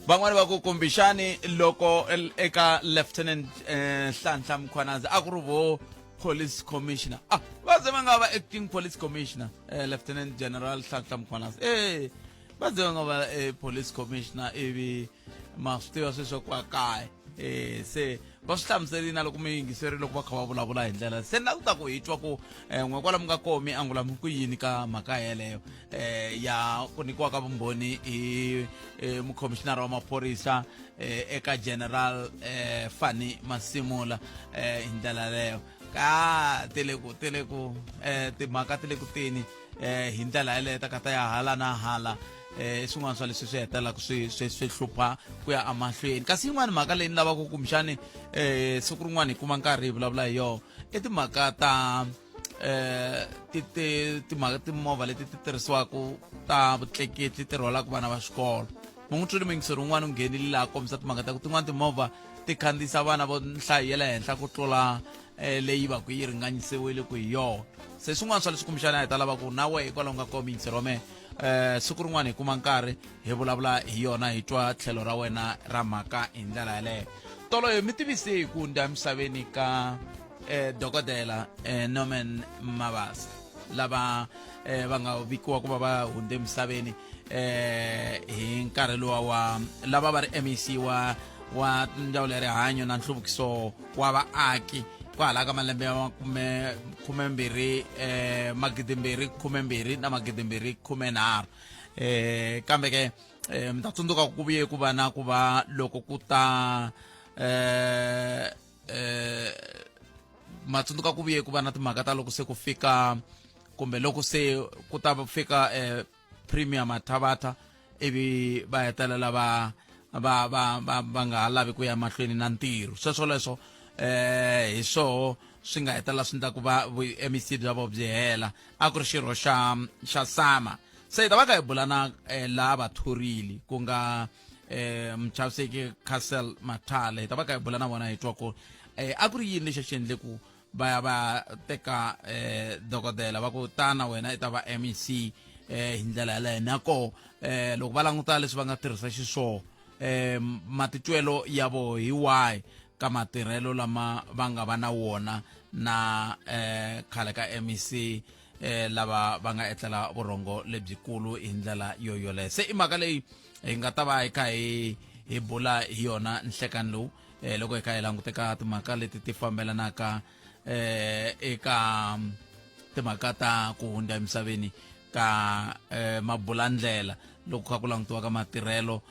Van'wani va ku kumbexani loko eka Lieutenant Nhlanhla Mkhwanazi a ku ri vo police commissioner, ah, va ze va nga va acting police commissioner, Lieutenant General Nhlanhla Mkhwanazi, va ze va nga va police commissioner, ivi ma swi tiva sweswo kwa kaya. Se va swi hlamuserile na loko mi yingiserile loko va kha va vulavula hi ndlela se na ku ta ku hi twa ku n'we kwala mi nga koho mi angula mi ku yini ka mhaka yeleyo ya ku nyikiwa ka vumbhoni hi mukhomishinara wa maphorisa eka General Fani Masimula hi ndlela yaleyo ka ti le ku ti le ku timhaka ti le ku teni hi ndlela yeleyo ta ka ta ya hala na hala. Swin'wana swa leswi swi hetelelaka swi swi swi hlupha ku ya emahlweni. Kasi yin'wani mhaka leyi ni lavaka kumbexani siku rin'wana hi kuma nkarhi hi vulavula hi yona i timhaka ta ti ti timhaka timovha leti ti tirhisiwaka ta vutleketli ti rhwalaka vana va xikolo. Mi n'wi twile muyingiseri wun'wana u nghenile laha kombisa timhaka ta ku tin'wani timovha ti khandziyisa vana vo nhlayo ya le henhla ku tlula leyi va ku yi ringanyisiwile ku hi yona. Se swin'wana swa leswi kumbexana hi ta lava ku na wehe hikwalaho nga koho muyingiseri wa mehe siku rin'wana hi kuma nkarhi hi vulavula hi yona, hi twa tlhelo ra wena ra mhaka hi ndlela yaleyo. Tolo hi mi tivise hi ku hundza emisaveni ka dokodela Norman Mabasa, lava va nga vikiwa ku va va hundze emisaveni hi nkarhi luwa wa lava va ri MEC wa ndzawulo ya rihanyo na nhluvukiso wa vaaki kwahala ka malembe ya makume khumembirhi 2012 na 2013. Kambe ke mi ta tsundzuka ku vuye ku va na ku va loko ku ta ma tsundzuka ku vuye ku va na timhaka ta loko se ku fika kumbe loko se ku ta fika Premier Mathabatha, ivi va hetelela va va va va va nga ha lavi ku ya mahlweni na ntirho. Sweswo leswo hi swoho swi nga hetelela swi endla ku va MEC bya vo byi hela. A ku ri xirho xa sama. Se hi ta va kha hi bula na laha vathorile ku nga muchaviseki Castle Mathale. Hi ta va kha hi bula na vona hi twa ku a ku ri yini lexi xi endle ku va ya va teka dokodela va ku tana wena i ta va MEC hi ndlela yaleyo. Na koho loko va languta leswi va nga tirhisa xiswona, matitwelo ya vo hi wahi ka matirhelo lama va nga va na wona na khale ka MEC lava va nga etlela vurhongo lebyikulu hi ndlela yo yoleyo. Se i mhaka leyi hi nga ta va hi kha hi bula hi yona nhlekani lowu loko hi kha hi languteka timhaka leti ti fambelanaka eka timhaka ta ku hundza emisaveni ka mabulandlela loko kha ku langutiwa ka matirhelo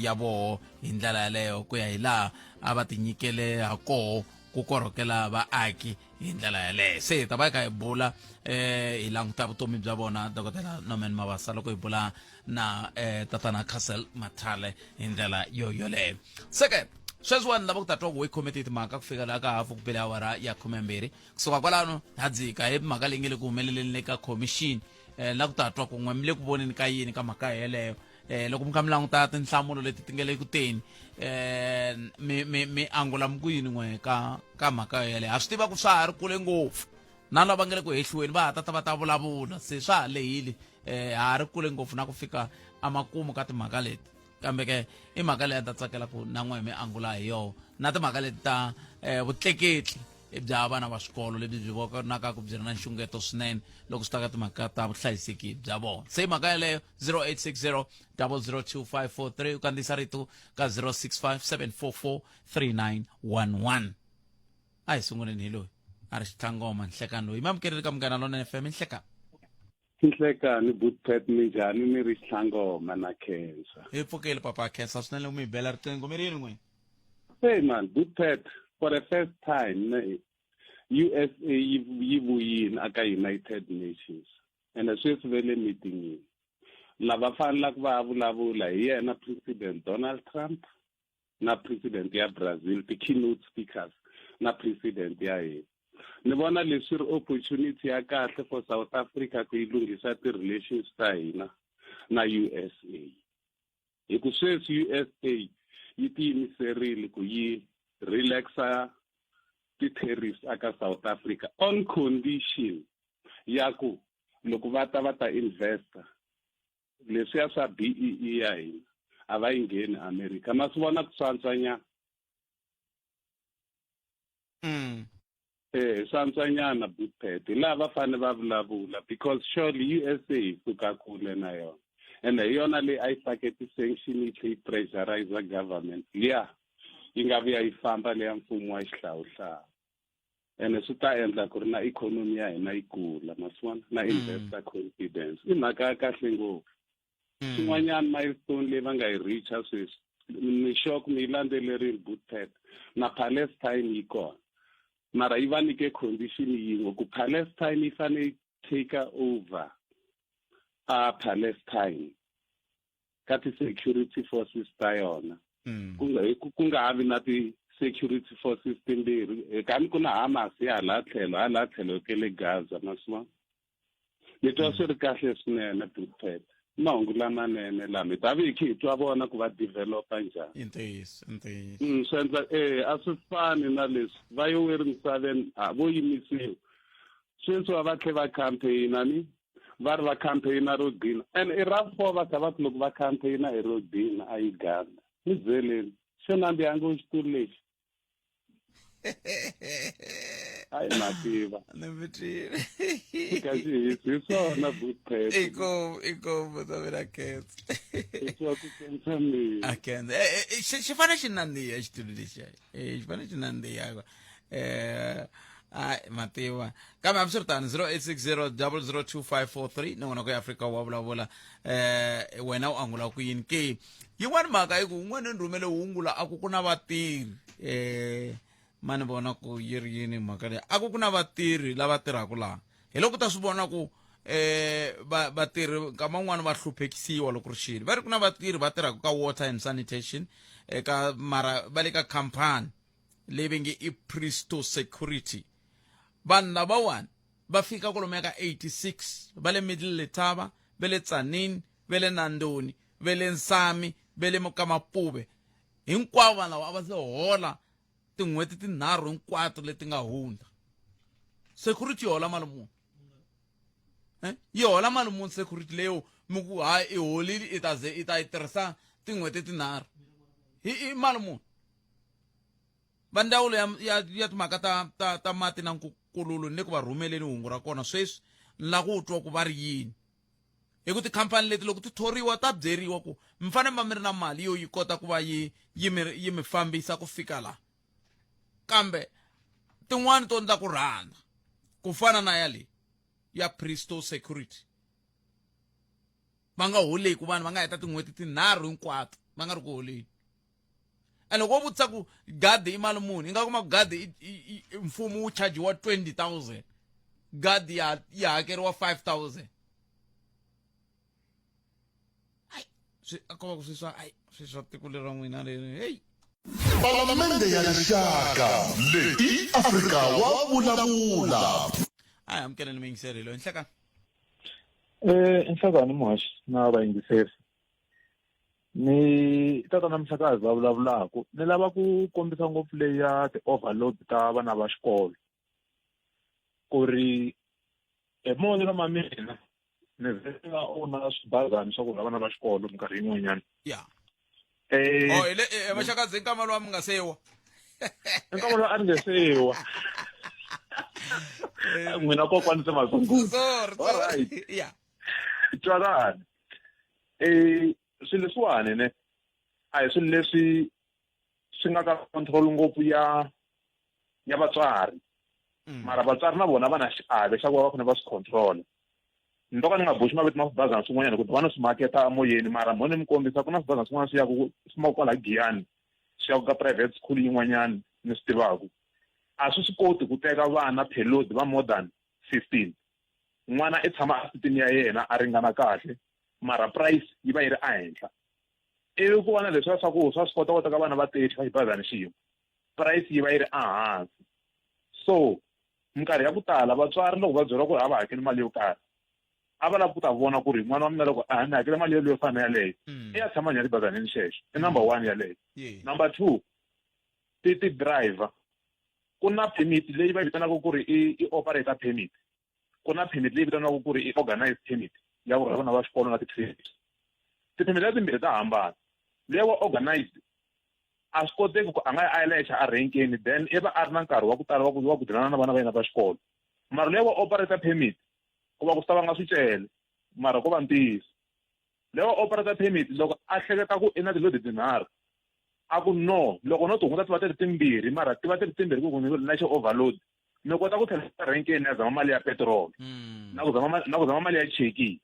ya voho hi ndlela yaleyo ku ya hi laha a va tinyikele ha koho ku korhokela vaaki hi ndlela yaleyo. Se hi ta va hi kha hi bula hi languta vutomi bya vona Dokodela Norman Mabasa loko hi bula na tatana Castle Mathale hi ndlela yo yoleyo. Se ke sweswiwani lava ku ta twa ku hi khome ti timhaka ku fika laha ka hafu ku bele awara ya 12. Kusuka kwalano ha dzika hi mhaka leyi nge le ku humeleleni le ka commission la ku ta twa ku n'we mi le ku voneni ka yini ka mhaka yeleyo. Loko mi kha mi languta tinhlamulo leti ti nga le ku teni, mi mi mi angula mi ku yini n'we ka mhaka yeleyo? Ha swi tiva ku swa ha ri kule ngopfu na lava nga le ku hehliweni va ha tata va ta vulavula, se swa ha lehile, ha ri kule ngopfu na ku fika emakumu ka timhaka leti. Kambe ke i mhaka leyi a ta tsakela ku na n'we mi angula hi yona na timhaka leti ta vutleketli bya vana va swikolo lebyi byi vonaka ku byi ri na nxungeto swinene loko swi ta ka timhaka ta vuhlayiseki bya vona. Se mhaka yeleyo 0860 002543 u kandziyisa rito ka 065 744 3911. A hi sunguleni hi loyi a ri xitlhangoma nhlekani loyi mamukeleli ka Munghana Lonene FM. Nhlekani. Nhlekani Bootpet, minjhani? Ni ri xitlhangoma na khensa. Hi pfukile papa, khensa swinene mi hi bela riqingho. Mi ri yini n'wina? Hey man, Bootpet, for the first time ne, USA yi vuyini aka United Nations, ene sweswi ve le meetingini lava fanelaka va vulavula hi yena President Donald Trump na president ya Brazil, ti-keynote speakers, na president ya hina. Ni vona leswi ri opportunity ya kahle for South Africa ku yi lunghisa ti-relations ta hina na USA, hi ku sweswi USA yi tiyimiserile ku yi relaxa ti-tariffs aka South Africa on condition ya ku loko va ta va ta investa leswiya swa BEE ya hina. A va yi ngheni America. Ma swi vona ku swantswanyana? Eh, swantswanyana Bootpet. Hi laha va fanele va vulavula because surely USA yi suka kule na yona. Ende hi yona leyi a yi fake ti-sanction yi tlhe yi pressurize government liya yi nga vuya yi famba leya mfumo wa xihlawuhlawu. Ene swi ta endla ku ri na ikhonomi ya hina yi kula, ma swi vona, na investor confidence. I mhaka ya kahle ngopfu. Xin'wanyana milestone leyi va nga yi reacha sweswi, ni sure ku mi yi landzelerile Bootpet, na Palestine yi kona. Mara yi va nyike condition yin'we ku Palestine yi fanele yi take over a Palestine ka ti-security forces ta yona. Ku nga ha vi na ti-security forces timbirhi, kani ku na Hamas ya hala tlhelo, hala tlhelo ke le Gaza, ma swi vona? Ni twa swi ri kahle swinene Bootpet. Mahungu lamanene lama hi ta vi hi khe hi twa vona ku va developa njhani. I ntiyiso, i ntiyiso. Swi endla a swi fani na leswi va Yoweri Museveni a vo yimisiwa. Sweswi va va tlhe va campaign-a ni va ri va campaign-a ro gcina. And i ra 4 va kha va ku loko va campaign-a i ro gcina a Uganda. Ni byeleni, xo nandziha ngopfu xitulu lexi. Hayi mativa. Ni mi twile. Ka xihisi hi swona Bootpet. Inkomu, inkomu ta mina khensa. Hi swa ku khensa mina. A khensa. Xi fanele xi nandziha xitulu lexiya. Xi fanele xi nandziha. Ai mativa. Kambe hambiswiritano 0860 002543 ni n'wana ku ya Afrika wa vulavula. Wena u angula ku yini ke? Yin'wana mhaka i ku un'wana ni rhumele hungu la a ku ku na vatirhi. Mani vona ku yi ri yini mhaka leyi. A ku ku na vatirhi lava tirhaka laha. Hi loko ta swi vona ku vatirhi nkama wun'wani va hluphekisiwa loko ri xile. Va ri ku na vatirhi va tirhaka ka water and sanitation eka mara va le ka khampani leyi va nge i Pristo Security. Vanhu lavawani va fika kwalomuya ka 86 va le Middle Letaba, va le Tzaneen, va le Nandoni, va le Nsami, va le ka Mapuve. Hinkwavo vanhu lava a va se hola tin'hweti tinharhu hinkwato leti nga hundza. Security yi hola mali muni? Yi hola mali muni security leyo mi ku hayi i holile i ta ze i ta yi tirhisa tin'hweti tinharhu? Hi i mali muni? Va ndzawulo ya timhaka ta mati na nkukululo ni le ku va rhumeleni hungu ra kona sweswi ni lava ku twa ku va ri yini. Hi ku tikhampani leti loko ti thoriwa ta byeriwa ku mi fanele mi va mi ri na mali yo yi kota ku va yi mi fambisa ku fika laha. Kambe tin'wani to ndla ku rhandza ku fana na ya leyi ya Pristo Security va nga holeki vanhu va nga heta tin'hweti tinharhu hinkwato va nga ri ku holeni. And loko wo vutisa ku gadi i mali muni, i nga kuma ku gadi mfumo wu chajiwa 20,000, gadi ya hakeriwa 5,000. Ai, swi a ko va ku swi swa, ai, swi swa tiko leri ra n'wina leri, hey. Palamende ya Rixaka leyi i Afrika wa vulavula. A hi amukeleni muyingiseri loyi. Nhlekani. Nhlekani muhaxi na vayingiseri. Ni tatana Mhlakazi va vulavulaka. Ni lava ku kombisa ngopfu leyi ya ti-overload ta vana va xikolo. Ku ri hi mavonelo ma mina ni vhele ni nga owna swibazana swa ku rhwala vana va xikolo minkarhi yin'wanyana. Oh, hi le, Maxakadzi, hi nkama lowu a mi nga se wa. Hi nkama lowu a ni nge se wa. N'wina kokwani se ma sungula. Sorry, sorry. All right. Twanani. Swilo leswiwani ne a hi swilo leswi swi nga ka control ngopfu ya vatswari. Mara vatswari na vona va na xiave xa ku va va fanele va swi control. Ni to ka ni nga boxi mavito ma swibazana swin'wanyana hikuva va no swi maketa emoyeni, mara mo ni mi kombisa ku na swibazana swin'wana swi yaku swi ma kwala Giyani, swi yaku ka private school yin'wanyana ni swi tivaku. A swi swi koti ku teka vana per load va more than 15. N'wana i tshama a sitini ya yena a ringana kahle, mara price yi va yi ri ehenhla. Ivi ku va na leswiya swa ku swa swi kota ku teka vana va 30 ka xibazana xin'we, price yi va yi ri ehansi. So minkarhi ya ku tala vatswari loko va byeriwa ku ri a va hakeli mali yo karhi, a va lava ku ta vona ku ri n'wana wa mina loko a ni hakela mali yeleyo yo fana na yaleyo, i ya tshama njhani xibazaneni xexo. I number 1 yaleyo. Number 2, ti-driver. Ku na permit leyi va yi vitanaka ku ri i operator permit. Ku na permit leyi vitaniwaka ku ri i organized permit ya ku rhwala vana va xikolo na ti-trips. Ti-permit leti timbirhi ta hambana. Luya wa organized a swi koteki ku a nga ya a ya layicha a renkeni, then i va a ri na nkarhi wa ku tala wa ku dyelana na vana va yena va xikolo. Mara luya wa operator permit, ku va ku swi ta vanga swicele, mara ko va ntiyiso, luya wa operator permit loko a hleketa ku i na tilodi tinharhu, a ku no, loko no ti hunguta ti va ti ri timbirhi, mara ti va ti ri timbirhi ku ku na xi overload, mi kota ku tlhela renkeni ya zama mali ya petrol na ku zama mali ya cheki.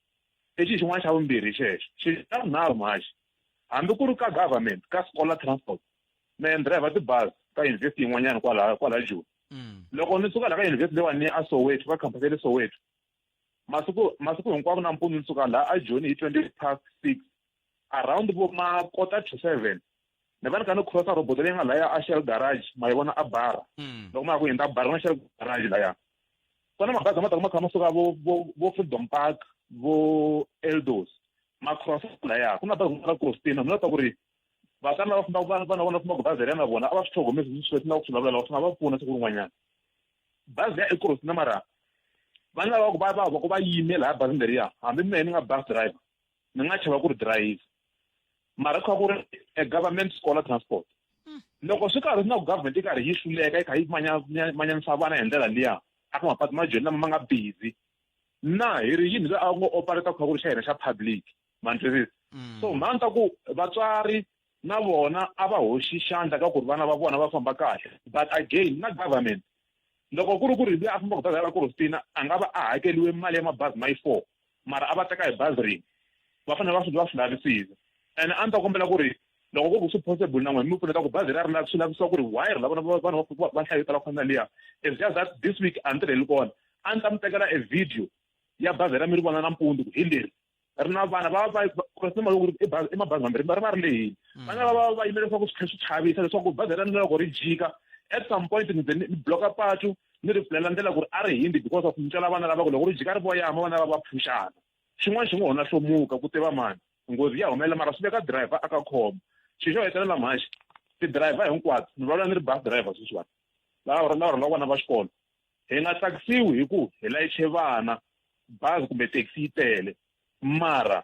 I xi xin'wana xa vumbirhi xexo. Xi xa vunharhu, mhaxi, hambi ku ri ka government, ka scholar transport, me ni driver tibazi ka university yin'wanyana kwala Joni. Loko ni suka la ka university leyiwani ni ya a Soweto, ka campus ya le Soweto, masiku hinkwako nampundzu ni suka laha a Joni hi 6:20, around vo ma 6:45 ni va ni kha ni crossa roboto leyi nga laya a Shell garage, ma yi vona a bara. Loko ma ya ku hundza bara na Shell garage laya, ku na mabazi ma taka ma kha ma suka vo Freedom Park, vo Eldos, ma crossa laya. Ku na bazi ra Crostina. Ni lava ku ri vatswari lava fambaka vana vona fambaka bazi leriya na vona a va swi tlhogomeli sweswi na ku swi vulavula swi nga va pfuna siku rin'wanyana. Bazi ya eCrostina, mara vana lava ku va ku va yime laha bazini leriya, hambi mehe ni nga bus driver, ni nga chava ku ri driver, mara kha ku ri a government scholar transport. Loko swi karhi swi na ku government yi karhi yi hluleka, yi kha yi manyanisa vana hi ndlela liya a ka mapatu ma Joni lama ma nga busy, na hi ri yini loyi a ngo operate kha ku ri xa hina xa public, ma ni twisisa? So mhani ta ku vatswari na vona a va hoxi xandla ka ku ri vana va vona va famba kahle, but again na government, loko ku ri loyi a fambaka bazi ra Corostina a nga va a hakeliwe mali ya mabazi ma yi four, mara a va teka hi bazi rin'we, va fanele va swi lavisisa. And a ni ta kombela ku ri loko ku ri swi possible na n'wina mi pfuneta ku bazi ra ri swi lavisiwa ku ri why ri lava vanhu va nhlayo yo tala ku fana na liya. It's just that this week a ni tirheli kona, a ni ta mi tekela a video ya bazi ra mi ri vona nampundzu ku hi leri ri na vana va va loko i bazi i mabazi mambirhi ri va ri lehile, vana va yimele leswaku swi tlhela swi chavisa leswaku bazi ra mina loko ri jika at some point ni ze ni bloka patu, ni ri pfulela ndlela ku ri a ri hindi, because of ni twela vana lava ku loko ri jika ri voyama, vana lava va phuxana xin'wana xi ngo hona hlomuka ku tiva mani nghozi ya humelela, mara swi veka driver aka khombo. Xi xo hetelela, mhaxi, ti-driver hinkwato, ni vulavula ni ri bus driver sweswiwani, lava rhwalaka vana va xikolo, hi nga tsakisiwi hi ku hi layiche vana bazi kumbe taxi yi tele, mara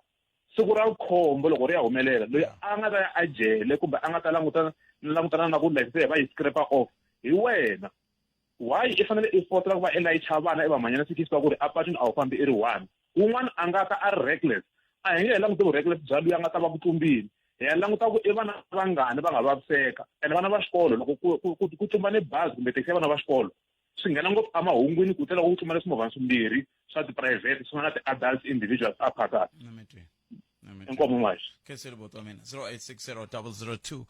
siku ra khombo loko ri ya humelela, loyi a nga ta ya a jele kumbe a nga ta langutana na ku license va yi scrap off hi wena. Why i fanele i fotela ku va i layicha vana i va manyana sikisi va ku ri apatwini a wu fambi i ri one? Wun'wana a nga ta a ri reckless, a hi nge he languti vu-reckless bya luya a nga ta va ku tlumbile, hi ya languta ku i vana vangani va nga vaviseka. And vana va xikolo, loko ku tlumba ni bazi kumbe taxi ya vana va xikolo, swi nghena ngopfu emahungwini ku tlula ku tlumba ni swimovhana swimbirhi swa tiphurayivhete swi nga na ti-adults individuals a phakathi. Inkomo, maxi. Khensile buti wa mina. 0860 002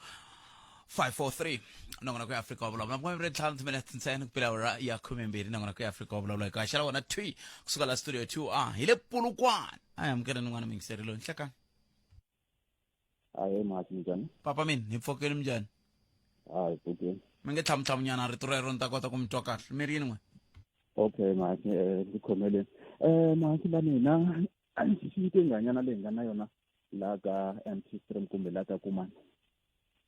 543, nongonoko ya Afrika wa vulavula, makume 5 timinete ntsena ku pela awara ya 12. Nongonoko ya Afrika wa vulavula hi ka xela wona twi kusuka la studio 2 a hi le Polokwane. A hi amukeleni n'wana mingiseri loyi. Nhlekani. Hayi, mhasi, minjhani? Papa mina, hi pfokeni, minjhani? Hayi, pfukeni. Mi nge tlhamutlhamunyana rito rero ni ta kota ku mi twa kahle. Mi ri yini n'we? Okay mhasi, ndzi khomeleni mhasi la mina nkinganyana leyi nga na yona laha ka MT Stream kumbe laha ka Kumani.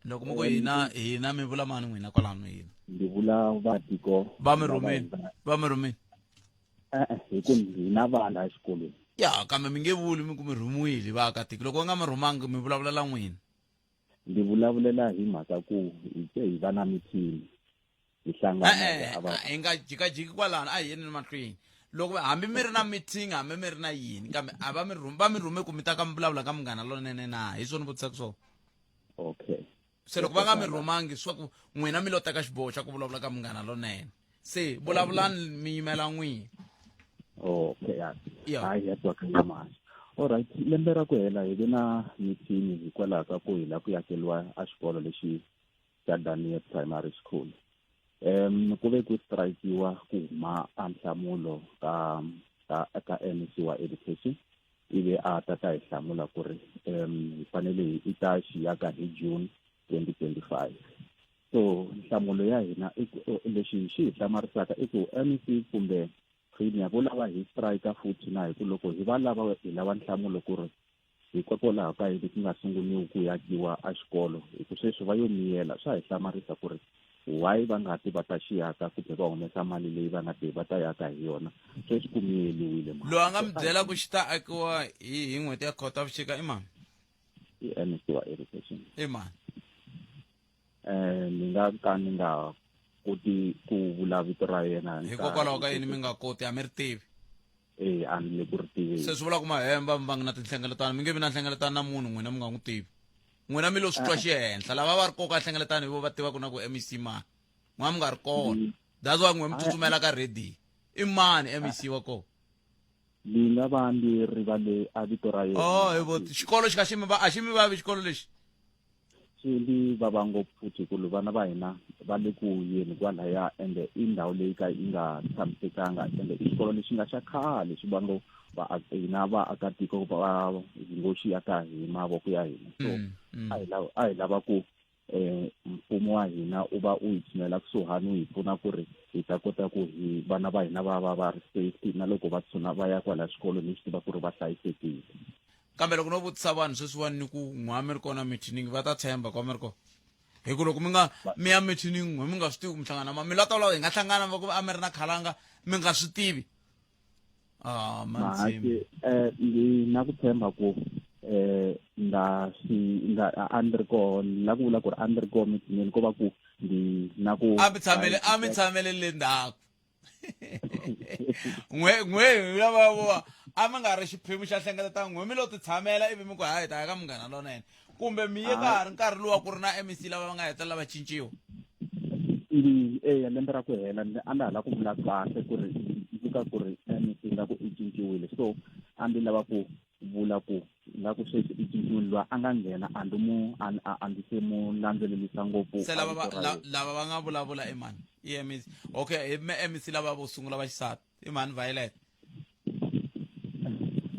Loko mi ku hina, hina mi vula mani n'wina kwalano hina? Ndzi vula vatiko. Va mi rhumini? Va mi rhumini? E-e, hi ku hina vana exikolweni. Ya, kambe mi nge vuli mi ku mi rhumiwile hi vaakatiko loko va nga mi rhumangi. Mi vulavulela n'wina. Ndzi vulavulela hi mhaka ku hi te hi va na mithini, hi hlangana. E-e, a va hi nga jikajiki kwalano, a hi yeni mahlweni. Loko hambi mi ri na meeting, hambi mi ri na yini, kambe a va mi rhumi, va mi rhume ku mi ta ka mi vulavula ka Munghana Lonene na? Hi swona vutisaka swona. Okay. Se loko va nga mi rhumangi swa ku n'wina mi lo teka xiboho xa ku vulavula ka Munghana Lonene, se vulavulani mi yimela n'wina. Okay, ya. Ya. Hayi, ya twakala mhasi. Alright, lembe ra ku hela hi ve na mithini hikwalaho ka ku hi lava ku yakeliwa a xikolo lexi xa Daniel Primary School. Ku ve ku strikiwa, ku huma a nhlamulo ka MEC wa education, ivi a ta ta hi hlamula ku ri hi fanele hi i ta xiyaka hi June 2025. So nhlamulo ya hina i ku lexi xi hi hlamarisaka i ku MEC kumbe premier vo lava hi strike futhi na, hi ku loko hi va lava, hi lava nhlamulo ku ri hikokwalaho ka yini ku nga sunguriwi ku yakiwa a xikolo, hi ku sweswi va yo miyela. Swa hi hlamarisa ku ri why va nga ti va ta xiyaka kumbe va humesa mali leyi va nga te va ta yaka hi yona, sweswi ku miyeliwile. Loyi a nga mi byela ku xi ta akiwa hi n'hweti ya Khotavuxika i mani? I MEC wa education. I mani? Ni nga ka ni nga koti ku vula vito ra yena. Hikokwalaho ka yini mi nga koti? A mi ri tivi? Eh, a ni le ku ri tiveni. Se swi vula ku mahemba mi va na tinhlengeletano, mi nge vi na nhlengeletano na munhu n'wina mi nga n'wi tivi. N'wina mi lo swi twa xihenhla, lava va ri koka nhlengeletano hi vo va tivaka na ku MEC mani. N'wina mi nga ri kona. That's why n'we mi tsutsumela ka radio. I mani MEC wa kona? Ni nga va ni rivale a vito ra yena. Oh, hi vo xikolo xi ka xi mi va a xi mi vavi xikolo lexi. Swi ni vava ngopfu futhi ku vana va hina va le ku yeni kwalaya, ende i ndhawu leyi ka yi nga tshamisekanga, ende i xikolo lexi nga xa khale xi va ngo hina vaakatiko va ngo xi aka hi mavoko ya hina. So a hi lava ku mfumo wa hina u va u hi tshinela kusuhani, u hi pfuna ku ri hi ta kota ku hi vana va hina va va va ri safety, na loko va tshuna va ya kwala xikolweni hi swi tiva ku ri va hlayisekile. Kambe loko no vutisa vanhu sweswiwani ni ku n'wa mi ri kona mithiningi, va ta tshemba kwa mi ri kona, hi ku loko mi nga mi ya mithiningi n'we mi nga swi tivi ku mi hlangana mi la ta vula hi nga hlangana va ku a mi ri na khalanga mi nga swi tivi. Ah, Mahati, ni na ku tshemba ku nga swi nga a ni ri koho, ni la ku vula ku ri a ni ri koho mithinini, ko va ku ndi na ku a mi tshamele, a mi tshamele le ndzhaku n'we n'we lava vo a mi nga ri xiphemu xa hlengeletano, n'we mi lo ti tshamela ivi mi ku hayi ta ya ka Munghana Lonene, kumbe mi ye ka ha ri nkarhi luwa ku ri na MEC lava va nga hetelela va cinciwa? Eya, lembe ra ku hela a ndza ha lava ku vula kahle ku ri ndzi ku ri MEC nga ku i cinciwile, so a ndzi lava ku vula ku nga ku sweswi i cinciwile, loyi a nga nghena a ndzi mu a ndzi se mu landzelelisa ngopfu. Se lava va lava va nga vulavula i mani? I MEC. Okay, i MEC lava vo sungula va xisati i mani? Violet?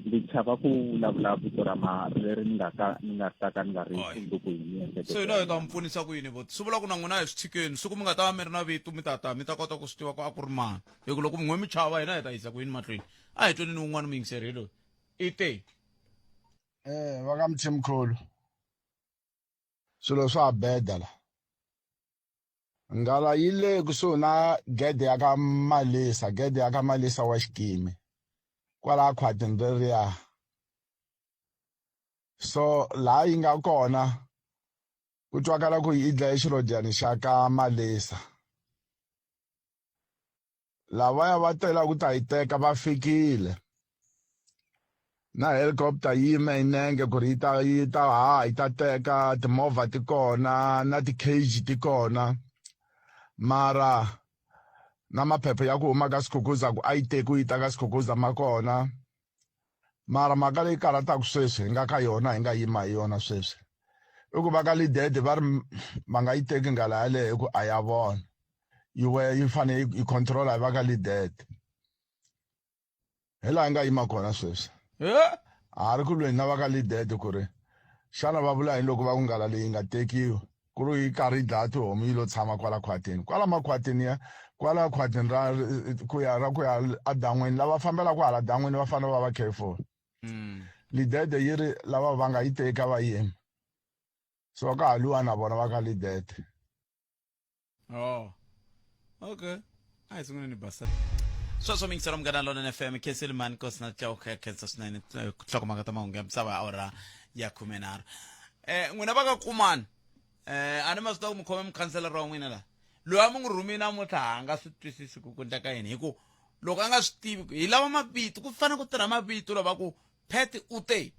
Ndzi chava ku vulavula vito ra ma leri ni nga ka ni nga ta ka ni nga ri tsundzuki hi miehleketo. So hina hi ta mi pfunisa ku yini voti? Swi vula ku na n'wina hi swi tshikeni, siku mi nga ta va mi ri na vito mi ta ta mi ta kota ku swi tiva ku a ku ri mani, hi ku loko n'we mi chava hina hi ta yisa ku yini mahlweni? A hi tweni ni un'wana muyingiseri hi loyi i te. Va ka Mthimkhulu, swilo swa beda la. Nghala yi le kusuhi na gede ya ka Malisa, gede ya ka Malisa wa Xikimi, kwala khwatini reriya. So laha yi nga kona ku twakala ku yi dlaye xirodyani xa ka Malisa. Lavaya va tela ku ta yi teka va fikile na helicopter yi yime hi nenge ku ri yi ta yi ta haha yi ta teka, timovha ti kona na ti-cage ti kona, mara na maphepha ya ku huma ka Skukuza ku a yi tekiwi yi ta ka Skukuza ma kona. Mara mhaka leyi karhataka sweswi hi nga ka yona, hi nga yima hi yona sweswi, i ku va ka Lidede va ri va nga yi teki nghala yaleyo hi ku a ya vona, yi we yi fanele yi control hi va ka Lidede. Hi laha hi nga yima kona sweswi, ha ha ri ku lweni na va ka Lidede ku ri xana va vula yini loko va ku nghala leyi nga tekiwi, ku ri yi karhi yi dlaya tihomu yi lo tshama kwala khwatini, kwala makhwatini ya kwala khwatini ra ku ya ra ku ya adan'wini. Lava fambelaka hala dan'wini va fanele va va careful. Lidede yi ri lava va nga yi teka va yimi, so ka ha lwiwa na vona va ka Lidede. Oh, okay, a hi sunguleni basa sweswo. Mingiselo Munghana Lonene FM, khenseli mani kosi na chauke, khensa swinene. Nhlokomhaka ta mahungu ya misava ya awara ya 13. N'wina va ka kumani, a ni ma swi tiva ku mi khome mukhanselara wa n'wina laha, loyi a mi n'wi rhumile namuntlha a nga swi twisisi ku ku endleka yini, hi ku loko a nga swi tivi hi lava mavito, ku fanele ku tirha mavito lava ku Pet u te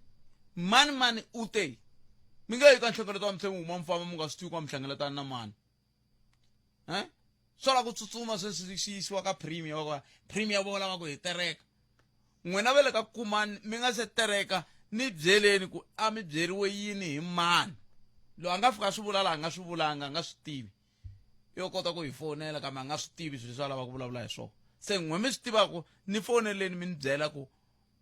mani mani u te mi nge yi ka nhlengeleto wa mithemi huma mi famba mi nga swi tivi ku mi hlengeletana na mani. Swo lava ku tsutsuma sweswi swi yisiwa ka premier, va ku premier vo lava ku hi tereka. N'wina va le ka kumani, mi nga se tereka ni byeleni ku a mi byeriwe yini hi mani. Loyi a nga fika a swi vula laha a nga swi vulanga, a nga swi tivi, yo kota ku hi fonela, kambe a nga swi tivi swilo leswi a lavaka ku vulavula hi swona. Se n'we mi swi tivaka, ni foneleni mi ni byela ku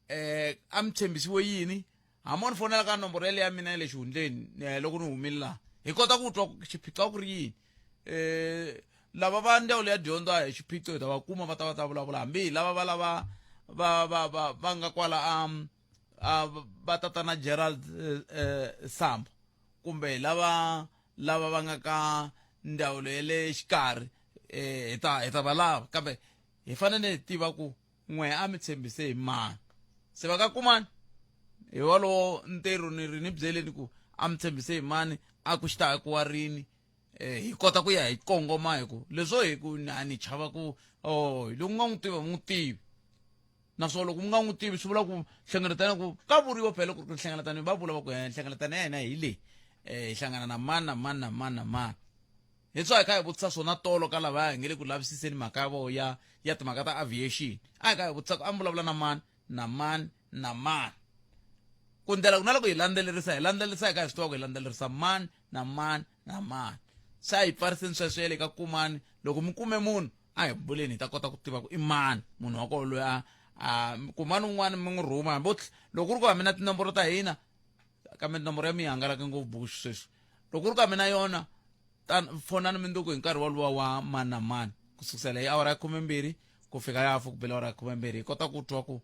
a mi tshembisiwe yini. Hambi ni fonela ka nomboro yaleyo ya mina ya le xihundleni, loko ni humile laha hi kota ku twa xiphiqo a ku ri yini. Lava va ndzawulo ya dyondzo a hi xiphiqo, hi ta va kuma va ta va ta vulavula, hambi hi lava va lava va va va va nga kwala a va tatana Gerald Sambo, kumbe hi lava lava va nga ka ndzawulo ya le xikarhi, hi ta va lava, kambe hi fanele hi tiva ku n'we a mi tshembise hi mani. Se va ka kumani hi walowo ntirho ni ri ni byeleni ku a mi tshembise hi mani a ku xi ta akiwa rini eh, hi kota ku ya hi kongoma hi ku leswo hi ku a ni chava ku oh loko u nga n'wi tivi n'wi tivi naswona loko mi nga n'wi tivi swi vula ku hlengeletano ku ka vuriwa phela ku ri nhlengeletano va vula va ku eh, nhlengeletano ya hina hi leyi um hi hlangana na mani na mani na mani na mani hi swa hi kha hi vutisa swona tolo ka lava hi nge le ku lavisiseni mhaka ya voho ya ya timhaka ta aviation a hi kha hi vutisa ku a mi vulavula na mani na mani na mani ku ndlela ku na loko hi landzelerisa hi landzelerisa hi kha hi swi tiva ku hi landzelerisa mani na mani na mani se a hi pfariseni sweswo ya le ka kumani loko mi kume munhu a hi buleni hi ta kota ku tiva ku i mani munhu wa kona loyi a a kumani un'wana mi n'wi rhuma hambi loko ku ri ku hambi na tinomboro ta hina kambe nomboro ya mi yi hangalake ngopfu buku sweswi loko ku ri ku hambi na yona fonani mindzuku hi nkarhi woluwa wa mani na mani ku sukusela hi awara ya khumembirhi ku fika ya hafu ku bela awara ya khumembirhi hi kota ku twa ku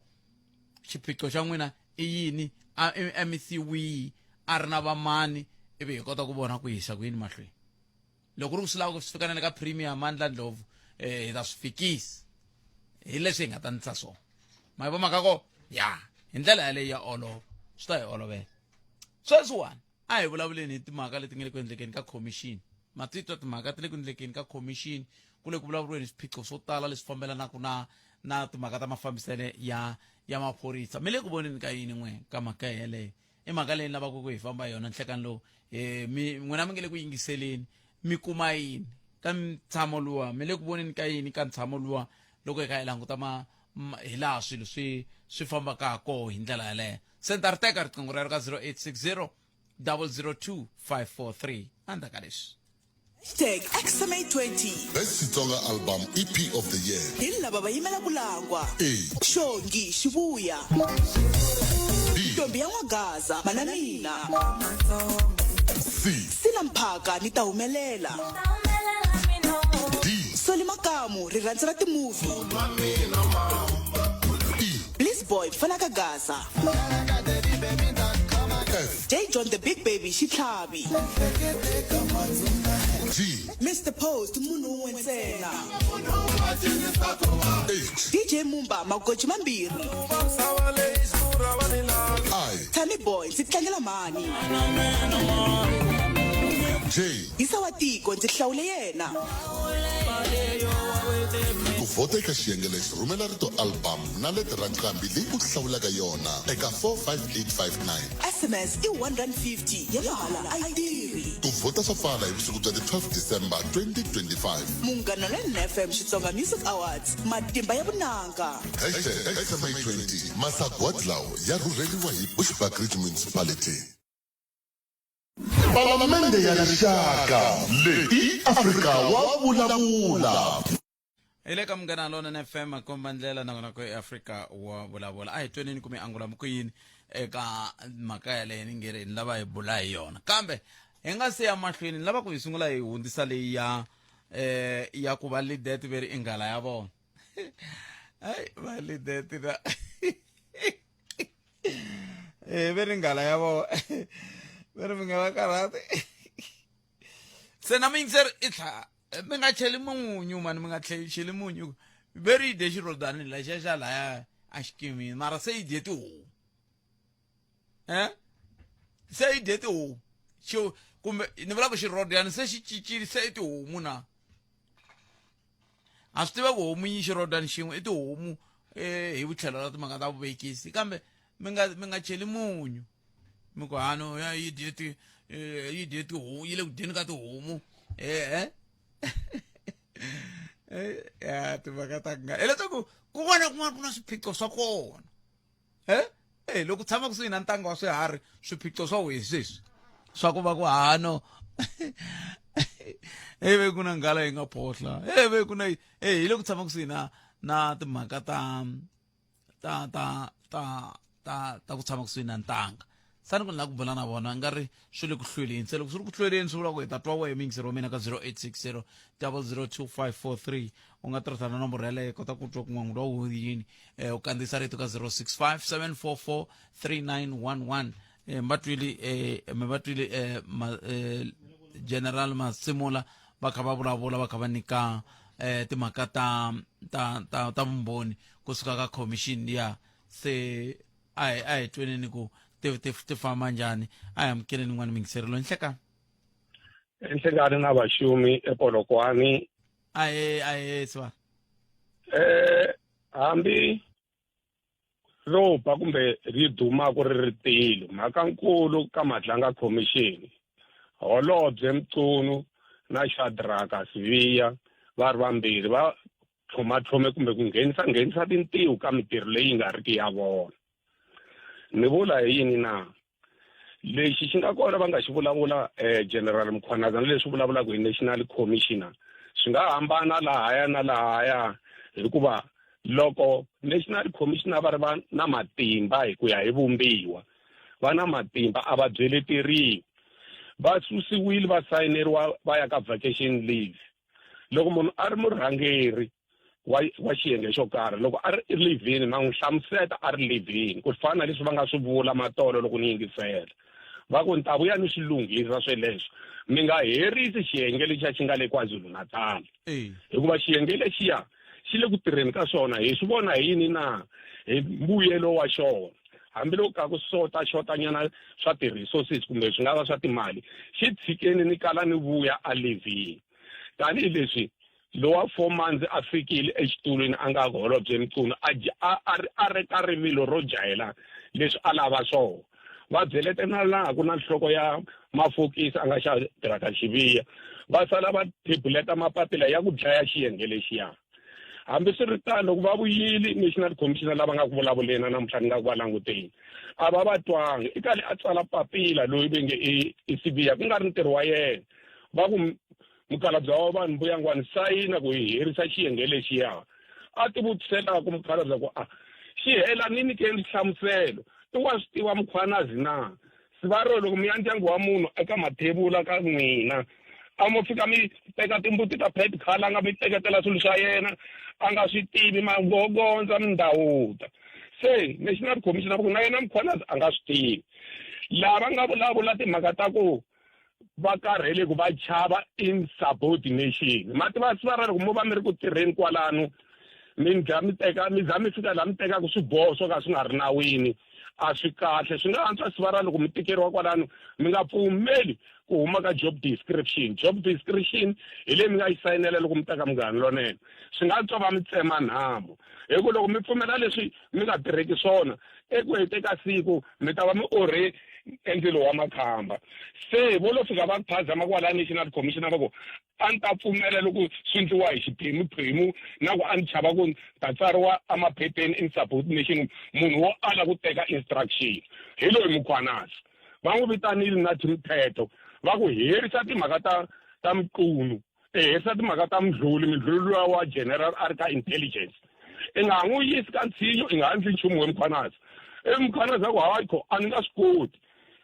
xiphiqo xa n'wina i yini a i mec wihi a ri na vamani ivi hi kota ku vona ku yisa ku yini mahlweni loko ku ri ku swi lava ku swi fika na le ka premier mandla ndlovu um hi ta swi fikisa hi leswi hi nga ta nisa swona ma yi vo mhaka ko ya hi ndlela yaleyo ya olova swi ta hi olovela sweswiwani a hi vulavuleni hi timhaka leti nga le ku endlekeni ka khomixini ma titwa timhaka ti le ku endlekeni ka khomixini ku le ku vulavuriweni swiphiqo swo tala leswi fambelanaka na na timhaka ta mafambisele ya ya maphorisa mi le ku voneni ka yini n'we ka mhaka yeleyo i mhaka leyi ni lavaka ku hi famba yona nhlekani lowu um mi n'wina mi nge le ku yingiseleni mi kuma yini ka ntshamo luwa mi le ku voneni ka yini ka ntshamo luwa loko hi kha hi languta ma hi laha swilo swi swi fambaka ha koho hi ndlela yaleyo se ni ta ri teka riqingho rero ka 0860 002 543 endzhaku ka leswi Hashtag XMA20 Best Xitsonga Album EP of the Year. Hi lava va yimela ku langwa. A. Xongi Xivuya. B. Ntombi ya N'wagaza mana mina. C. Sina Mphaka ni ta humelela. D. Soli Makamu rirhandzu ra timovie. E. Bliss Boy mfana ka Gaza. F. J John the Big Baby Xitlhavi. G. Mr Post munhu wun'we ntsena. H. DJ Mumba magoji mambirhi. I. Tammy Boy ndzi tlangela mhani. J. Yisa wa tiko ndzi hlawule yena. Ku vhota eka xiyenge lexi rhumela rito album na leti ra nqambi leyi u hlawulaka yona eka 45859. SMS i R1.50 ya mahala a yi tirhi. Ku vhota swa pfala hi vusiku bya ti 12 December 2025. Munghana Lonene FM Xitsonga Music Awards, matimba ya vunanga. Hashtag XMA20 Masagwadi lawa ya rhurheriwa hi Bushbuckridge Municipality. Palamende ya Rixaka leyi i Afrika wa vulavula. Hi le ka Munghana Lonene FM makomba ndlela nakona ku eAfrika wa vulavula. A hi tweneni ku mi angula mi ku yini eka mhaka yaleyo ni nge ri ni lava hi bula hi yona. Kambe hi nga se ya mahlweni ni lava ku hi sungula hi hundzisa leyi ya eh ya ku va lidet ve ri i nghala ya vona. Ai va lidet na eh ve ri nghala ya vona. Ve ri mi nga va karhati. Se na mi yingiseri i tlha Eh, mi nga cheli munyu mani mi nga cheli munyu ve ri yi dye xirhodyani lexiya xa laya a xikimini mara se yi dye tihomu e se yi dye tihomu xi kumbe ni vula ku xirhodyani se xi cincile se i tihomu na a swi tiva ku homu yi xirhodyani xin'we i tihomu um hi vutlhelo ra timhaka ta vuvekisi kambe mi nga mi nga cheli munyu mi ku hano ya yi dye ti eh, yi dye tihomu yi le ku dyeni ka tihomu eh eh ya timhaka ta nga hileswaku kun'wana na kun'wana ku na swiphiqo swa kona eh eh loko tshama kusuhi na ntanga wa swiharhi swiphiqo swa wehe sweswi swa ku va ku hano e ve ku na nghala yi nga phohla e ve ku na e hi le ku tshama kusuhi na na timhaka ta ta ta ta ta ta ku tshama kusuhi na ntanga sani ku ni lava ku bula na vona nga ri swi le ku hlweleni se loko swi ri ku hlweleni swi vula ku hi ta twa wehe miyingiseri wa mina ka 0860 002543 u nga tirhisa na nomboro yaleyo kota ku twa kun'wangu lowa wu yini um u kandziyisa rito ka 065 744 3911 um va twile um mi va twile um general masimula va kha va vulavula va kha va nyika um timhaka ta ta ta ta vumbhoni kusuka ka commission ya se a hi a hi tweneni ku ti ti ti famba njhani. A hi amukeleni n'wana mingiseri loyi nhlekani. Enhlekani na vaxumi ePolokwane. Ahe ahe siva. Hambi ro ba kumbe ri duma ku ri ri tilo, mhaka nkulu ka Madlanga Commission, Holobye Mchunu na Shadrack Sibiya va ri vambirhi va tlhomatlhome kumbe ku nghenisa nghenisa tintiho ka mitirho leyi nga riki ya vona. Ni vula hi yini na? Lexi xi nga kona va nga xi vulavula General Mkhwanazi na leswi vulavulaka hi National Commissioner swi nga hambana lahaya na lahaya, hikuva loko National Commissioner va ri va na matimba hi ku ya hi vumbiwa, va na matimba a va byeleteriwi, va susiwile va sayineriwa va ya ka vacation leave. Loko munhu a ri murhangeri wa xiyenge xo karhi, loko a ri livhini ma n'wi hlamuseta a ri livhini, ku fana na leswi va nga swi vula matolo loko ni yingisela, va ku ni ta vuya ni swi lunghisa sweleswo, mi nga herisi xiyenge lexiya xi nga le KwaZulu-Natal, hikuva xiyenge lexiya xi le ku tirheni ka swona. Hi swi vona hi yini na? Hi mbuyelo wa xona. Hambiloko ka ku sota xotanyana swa ti-resources kumbe swi nga va swa timali, xi tshikeni ni kala ni vuya a livhini. Tanihileswi lowa 4 months a fikile exitulwini a nga Holobye Mchunu a ri ka rivilo ro jahela leswi a lava swona, va byelete na laha ku na nhloko ya mafokisi a nga xa tirhaka Xiviya, va sala va thebuleta mapapila ya ku dlaya xiyenge lexiya. Hambiswiritano, loko va vuyile National Commissioner lava nga ku vulavuleni na namuntlha ni nga ku va languteni, a va va twangi. I kale a tsala papila loyi ve nge i Sibiya, ku nga ri ntirho wa yena, va ku mukhalabye wa vanhu mbuyangwani sayina ku hi herisa xiyenge lexiya. A ti vutiselaka mukhalabye ku a xi hela ni nyikeni nhlamuselo, i wa swi tiva Mkhwanazi na? Sivaro, loko mi ya ndyangu wa munhu eka mathevula ka n'wina, a mo fika mi teka timbuti ta Pat Khalanga mi teketela swilo swa yena a nga swi tivi, magogondza mindhawuta. Se National Commissioner ku na yena Mkhwanazi a nga swi tivi. Lava nga vulavula timhaka ta ku va karhele ku va chava insubordination, ma tiva sivara loko mo va mi ri ku tirheni kwalano, mi dya mi teka mi za mi fika laha mi tekaka swiboho swo ka swi nga ri nawini, a swi kahle. Swi nga antswa sivara loko mi tikeriwa kwalano, mi nga pfumeli ku huma ka job description. Job description hi leyi mi nga yi sayinela loko mi teka Munghana Lonene. Swi nga antswa va mi tsema nhamu, hi ku loko mi pfumela leswi mi nga tirheki swona, eku hete ka siku mi ta va mi orhe endzilo wa makhamba. Se vo lo fika va phazama kwala National Commissioner va ku a ni ta pfumela loko swi endliwa hi xiphemuphemu, na ku a ni chava ku ta tsariwa emaphepheni insubordination, munhu wo ala ku teka instruction. Hi loyi Mkhwanazi va n'wi vitanile na Mthetho, va ku herisa timhaka ta Mchunu, herisa timhaka ta Mdluli, Mdluli luya wa general a ri ka intelligence, i nga ha n'wi yisi ka ntshinyo, i nga ha ndli nchumu we Mkhwanazi. I Mkhwanazi a ku hayi kho a ni nga swi koti,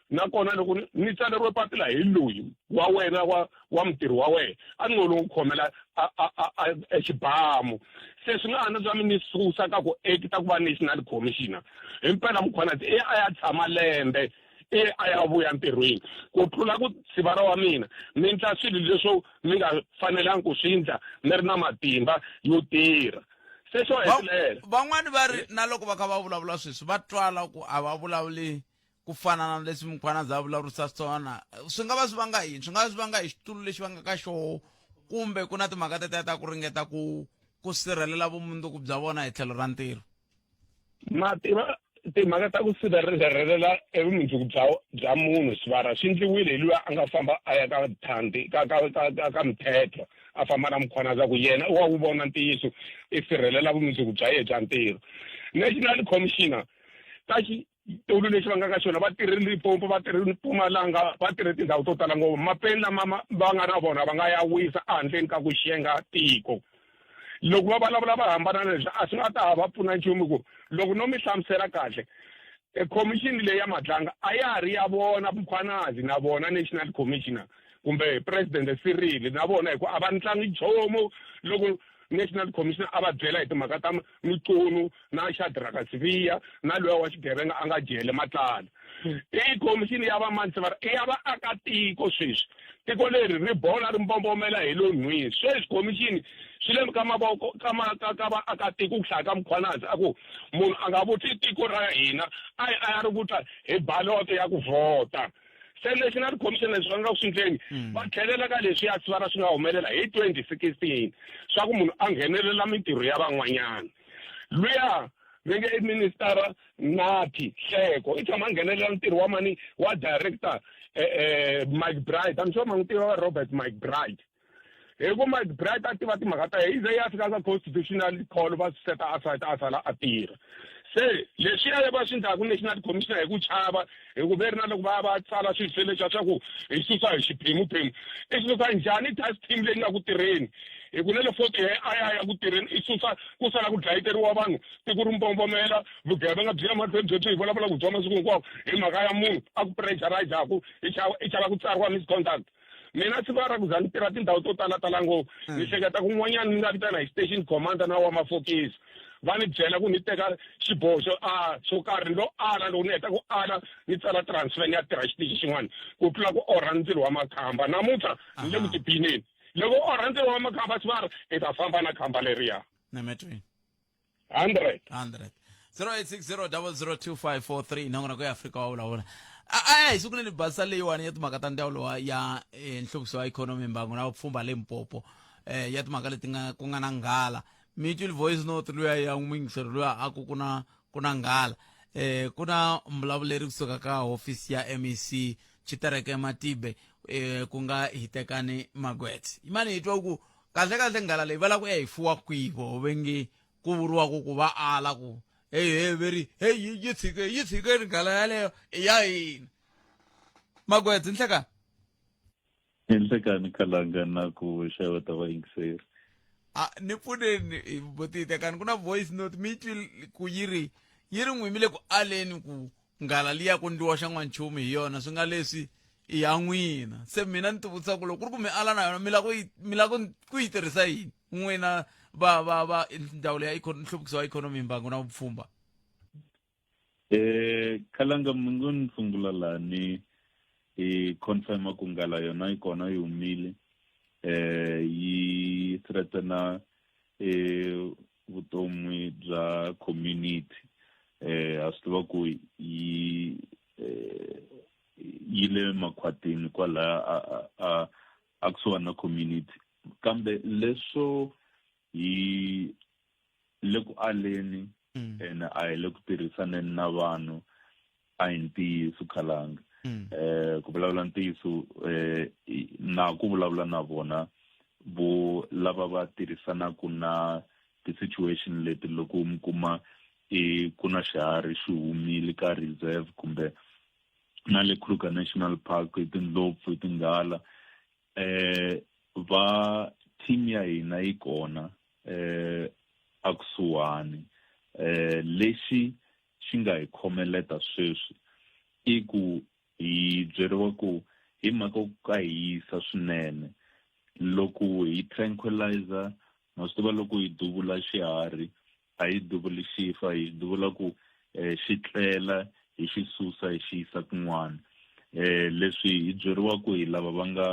nakona loko ni tsaleriwe papila hi loyi wa wena wa mutirhi wa wena, a ni ngo lo khomela exibamu. Se swi nga ha na swa mi ni susa ka ku acta ku va National Commissioner. Himpela Mkhwanazi i a ya tshama lembe, i a ya vuya ntirhweni, ku tlula ku sivara wa mina mi ndla swilo leswo mi nga fanelangi ku swi ndla mi ri na matimba yo tirha. Se xo hetelela, van'wani va ri na loko va kha va vulavula sweswi va twala ku a va vulavuli ku fana na leswi Mkhwanazi a vulavurisa swona. Swi nga va swi vanga yini? Swi nga va swi vanga hi xitulu lexi va nga ka xoho, kumbe ku na timhaka tetiya ta ku ringeta ku sirhelela vumundzuku bya vona hi tlhelo ra ntirho? Mativa timhaka ta ku sirhelela evumundzuku bya munhu sivara swi endliwile hi luya a nga famba a ya ka Thandi ka ka ka ka ka Mthetho, a famba na Mkhwanazi ku yena wa wu vona ntiyiso, i sirhelela vumundzuku bya yena bya ntirho. National Commissioner ka xitulu lexi va nga ka xona, va tirhe Limpopo, va tirhe Mpumalanga, va tirhe tindhawu to tala ngopfu. Mapeni lama va nga na vona va nga ya wisa ehandleni ka ku xenga tiko. Loko va vulavula va hambana na leswi, a swi nga ta ha va pfuna nchumu, ku loko no mi hlamusela kahle, e commission leyi ya Madlanga a ya ha ri ya vona Mkhwanazi na vona National Commissioner kumbe President Cyril na vona, hikuva a va ntlangi nchumu loko National Commissioner a va byela hi timhaka ta Mchunu na Shadrack Sibiya na luya wa xigevenga a nga jele Matlala. I commission ya vamansi va ri i ya vaakatiko. Sweswi tiko leri ri bola ri mbombomela hi lo nhwini. Sweswi commission Swi le ka mavoko ka ma ka ka vaakatiko ku hlaya ka Mkhwanazi a ku munhu a nga vutli tiko ra hina a yi a ya ri vutla hi baloto ya ku vhota. Se National Commission leswi va nga ku swi ndleni mm. va tlhelela ka leswiya sivara swi nga humelela hi 2016 swa ku munhu a nghenelela mintirho ya van'wanyana. Luya ve nge i ministara Nathi Hleko i tshama a nghenelela ntirho wa mani wa director eh, eh, Mike Bright I'm sure ma n'wi tiva Robert Mike Bright hi ku Mike Bright a tiva timhaka ta yena yi ze ya fika ka constitutional call va swi seta aside a sala a tirha se leswiya va swi endlaku national commissioner hi ku chava hi ku ve ri na loko va ya va tsala swilo swe leswiya swa ku hi susa hi xiphemuphemu i susa njhani task team leyi nga ku tirheni hi ku na le fort he a ya ya ku tirheni i susa ku sala ku dlayeteriwa vanhu tiko ri mbombomela vugevenga byi ya mahlweni byebyi hi vulavula ku bya masiku hinkwawo hi mhaka ya munhu a ku pressurizaku i chava i chava ku tsariwa misconduct mina siku ra ku za ni tirha tindhawu to tala tala ngopfu ni hleketa kun'wanyana ni nga vitana hi station commander na wa mafokisi va ni byela ku ni teka xiboho xo a xo karhi ni lo ala loko ni heta ku ala ni tsala transfer ni ya tirha xitichi xin'wana ku tlula ku orha ndzilo wa makhamba namuntlha ni le ku tiphineni loko u orha ndzilo wa makhamba sivara i ta famba na khamba leriya nemetweni 100 100 0860002543 nongonoko ya Afrika wa vulavula a hi sunguleni basa leyiwani ya timhaka ta ndzawulo ya eh, nhluvukiso wa ikhonomi mbangu na vupfhumba limpopo eh, ya timhaka leti nga ku nga na nghala mi twile voice note luya ya n'wingiseri luya a ku ku na ku na nghala eh ku na mbulavuleri kusuka ka hofisi ya MEC Tshitereke Matibe eh ku nga Hitekani Magwethe imani hi twa ku kahle kahle nghala leyi va lava ku ya yi fuwa kwihi voho ve nge ku vuriwaku ku va ala ku hey hey ve ri hey yi tshike yi tshike nghala yaleyo i ya hina Magwethe nhlekani Enhlekani Khalanga na ku xeweta vayingiseri. A ni pfuneni botite kani ku na voice note mi twi ku yi ri yi ri n'wi mi le ku aleni ku nghala liya ku ndliwa xa n'wanchumu hi yona swi nga leswi i ya n'wina se mina ni tivutisa ku loko ku ri ku mi ala na yona mi lava ku yi mi lava ku yi tirhisa yini n'wina va va va ndzawulo ya nhluvukiso wa ikhonomi mbangu na vupfhumba Eh Khalanga mi ngo ni sungula lani hi confirma ku nghala yona yi kona yi humile eh yi threatena eh vutomi bya community eh ha swi tiva ku yi eh yi le makhwatini kwalaya a a a kusuhani na community kambe leswo hi le ku aleni mm. ene a hi le ku tirhisaneni na vanhu a hi ntiyiso khalanga mm. eh ku vulavula ntiyiso eh na ku vulavula na vona vo lava va tirhisanaka na ti-situation leti loko mi kuma i ku na xiharhi xi humile ka reserve kumbe na le Kruger National Park i tindlopfu i tinghala eh va team ya hina yi kona eh a kusuhani eh lexi xi nga hi khomeleta sweswi i ku hi byeriwa ku hi mhaka ku ka hisa swinene loko hi tranquilizer ma swi tiva loko hi duvula xiharhi a hi duvuli xi fa hi duvula ku eh, xi tlela hi xi susa hi xi yisa kun'wana eh leswi hi byeriwa ku hi lava va nga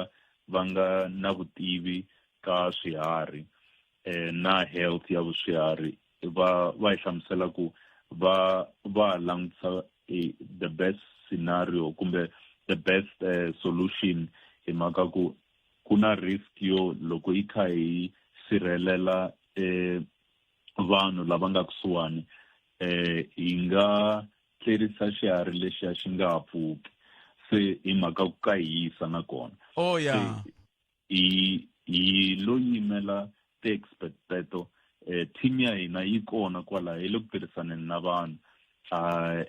va nga na vutivi ka swiharhi eh na health ya swiharhi va va hi hlamusela ku va va langutisa eh, the best scenario kumbe the best eh, solution hi mhaka ku ku na risk yo loko yi kha hi sirhelela eh vanhu lava nga kusuhani eh hi nga tlerisa xiharhi lexiya xi nga ha pfuki se hi mhaka ku ka hisa nakona oh yeah hi hi lo yimela ti-expert teto eh team ya hina yi kona kwala hi le ku tirhisaneni na vanhu uh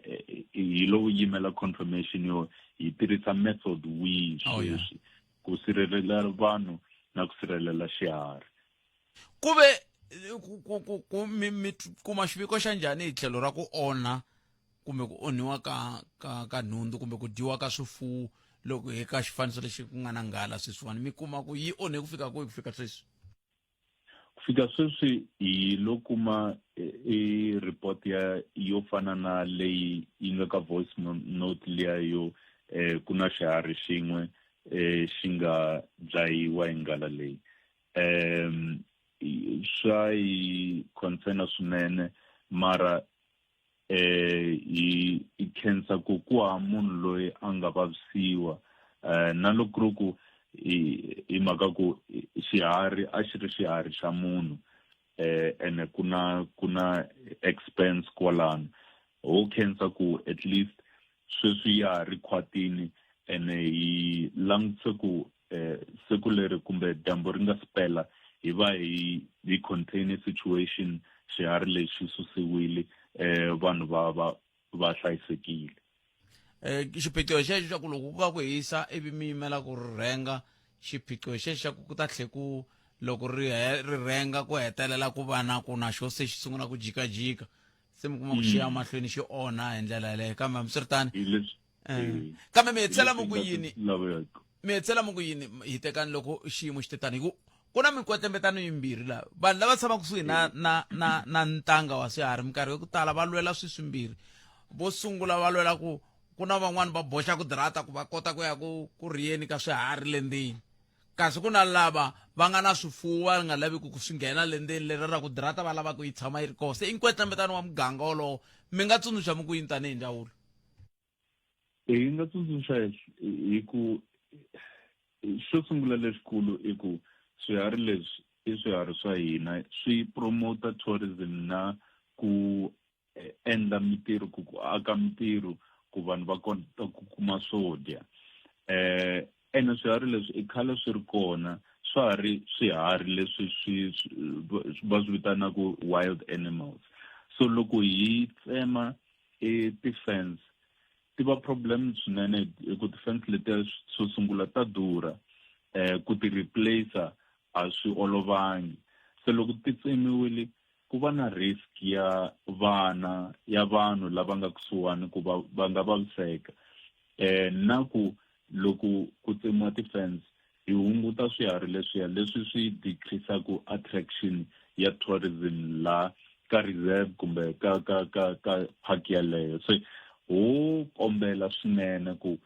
hi lo yimela confirmation yo hi tirhisa method wihi Oh, yeah. sweswi ku sirhelela vanhu na ku sirhelela xiharhi ku ve ku ku ku ku mi mi kuma xiviko xa njhani hi tlhelo ra ku onha kumbe ku onhiwa ka ka ka nhundzu kumbe ku dyiwa ka swifuwo loko hi ka xifaniso lexi ku nga na nghala sweswiwani mi kuma ku yi onhe ku fika kwihi ku fika sweswi ku fika sweswi hi lo kuma i report ya yo fana na leyi yi nga ka voice note liya yo eh ku na xiharhi xin'we eh xi nga dlayiwa hi nghala leyi um swa hi concern swinene mara eh hi hi khensa ku ku hava munhu loyi a nga vavisiwa eh na loko ku ri ku hi hi mhaka ku xiharhi a xi ri xiharhi xa munhu eh ene ku na ku na expense kwalano ho khensa ku at least sweswi ya ha ri khwatini ene hi langutise ku eh siku leri kumbe dyambu ri nga si pela hi va hi hi contain situation xiharhi lexi susiwile eh vanhu va va va hlayisekile eh xiphiqo xexo xa ku loko ku ka ku hisa ivi mi yimela ku ri rhenga xiphiqo xexo xa ku ku ta tlhe ku loko ri ri rhenga ku hetelela ku va na ku na xo se xi sungula ku jikajika se mi kuma ku xi ya mahlweni xi onha hi ndlela yaleyo kambe hambiswiritano Eh. Kambe mi hetisela mi ku yini mi hetisela mi ku yini hitekani loko xiyimo xi te tani hi ku ku na minkwetlembetano yimbirhi laha vanhu lava tshamaka kusuhi na na na na ntanga wa swiharhi minkarhi yo ku tala va lwela swi swimbirhi vo sungula va lwela ku ku na van'wani va boxa ku dirata ku va kota ku ya ku ku rhiyeni ka swiharhi le ndzeni kasi ku na lava va nga na swifuwo va nga laviki ku swi nghena le ndzeni leri ra ku dirata va lava ku yi tshama yi ri kona se i nkwetlembetano wa muganga wolowo mi nga tsundzuxa mi ku yini tanihi ndzawulo Hi nga tsundzuxa hi ku xo sungula lexikulu i ku swiharhi leswi i swiharhi swa hina swi promote tourism na ku eh, endla mitirho ku ku aka mitirho ku vanhu va kota ku kuma swo dya eh ene swiharhi leswi i khale swi ri kona swa ha ri swiharhi leswi swi va swi vitanaka wild animals so loko hi tsema i ti-fence ti va problem swinene hi ku ti-fence letiya xo sungula ta durha eh ku ti replace a swi olovangi se loko ti tsemiwile ku va na risk ya vana ya vanhu lava nga kusuhani ku va va nga vaviseka eh na ku loko ku tsemiwa ti-fence hi hunguta swiharhi leswiya leswi swi decreasaku attraction ya tourism la ka reserve kumbe ka ka ka ka park yaleyo se ho kombela swinene ku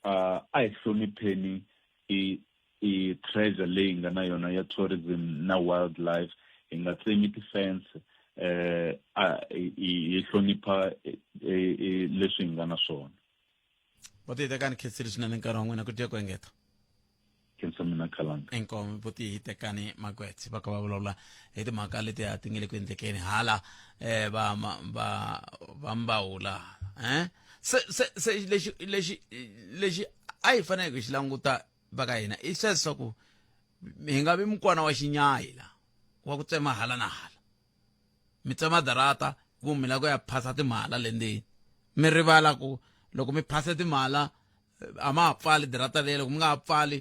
uh, a hi hlonipheni i i treasure leyi nga na yona ya tourism na wildlife hi nga tsemi ti-fence eh a hi hlonipha leswi hi nga na swona va tihitekani khensile swinene nkarhi wa n'wina ku dya ku engeta khensa mina khalanga inkomu vo tihitekani magwetsi va ka va vulavula hi timhaka leti a ti nge le ku endlekeni hala eh va va va mbawula eh se se se lexi lexi lexi a hi fanele ku xi languta va ka hina i sweswo ku hi nga vi mukwana wa xinyayi la wa ku tsema hala na hala mi tsema darata ku mi lava ku ya phasa timhala le ndzeni mi rivala ku loko mi phase timhala a ma ha pfali darata leyi loko mi nga ha pfali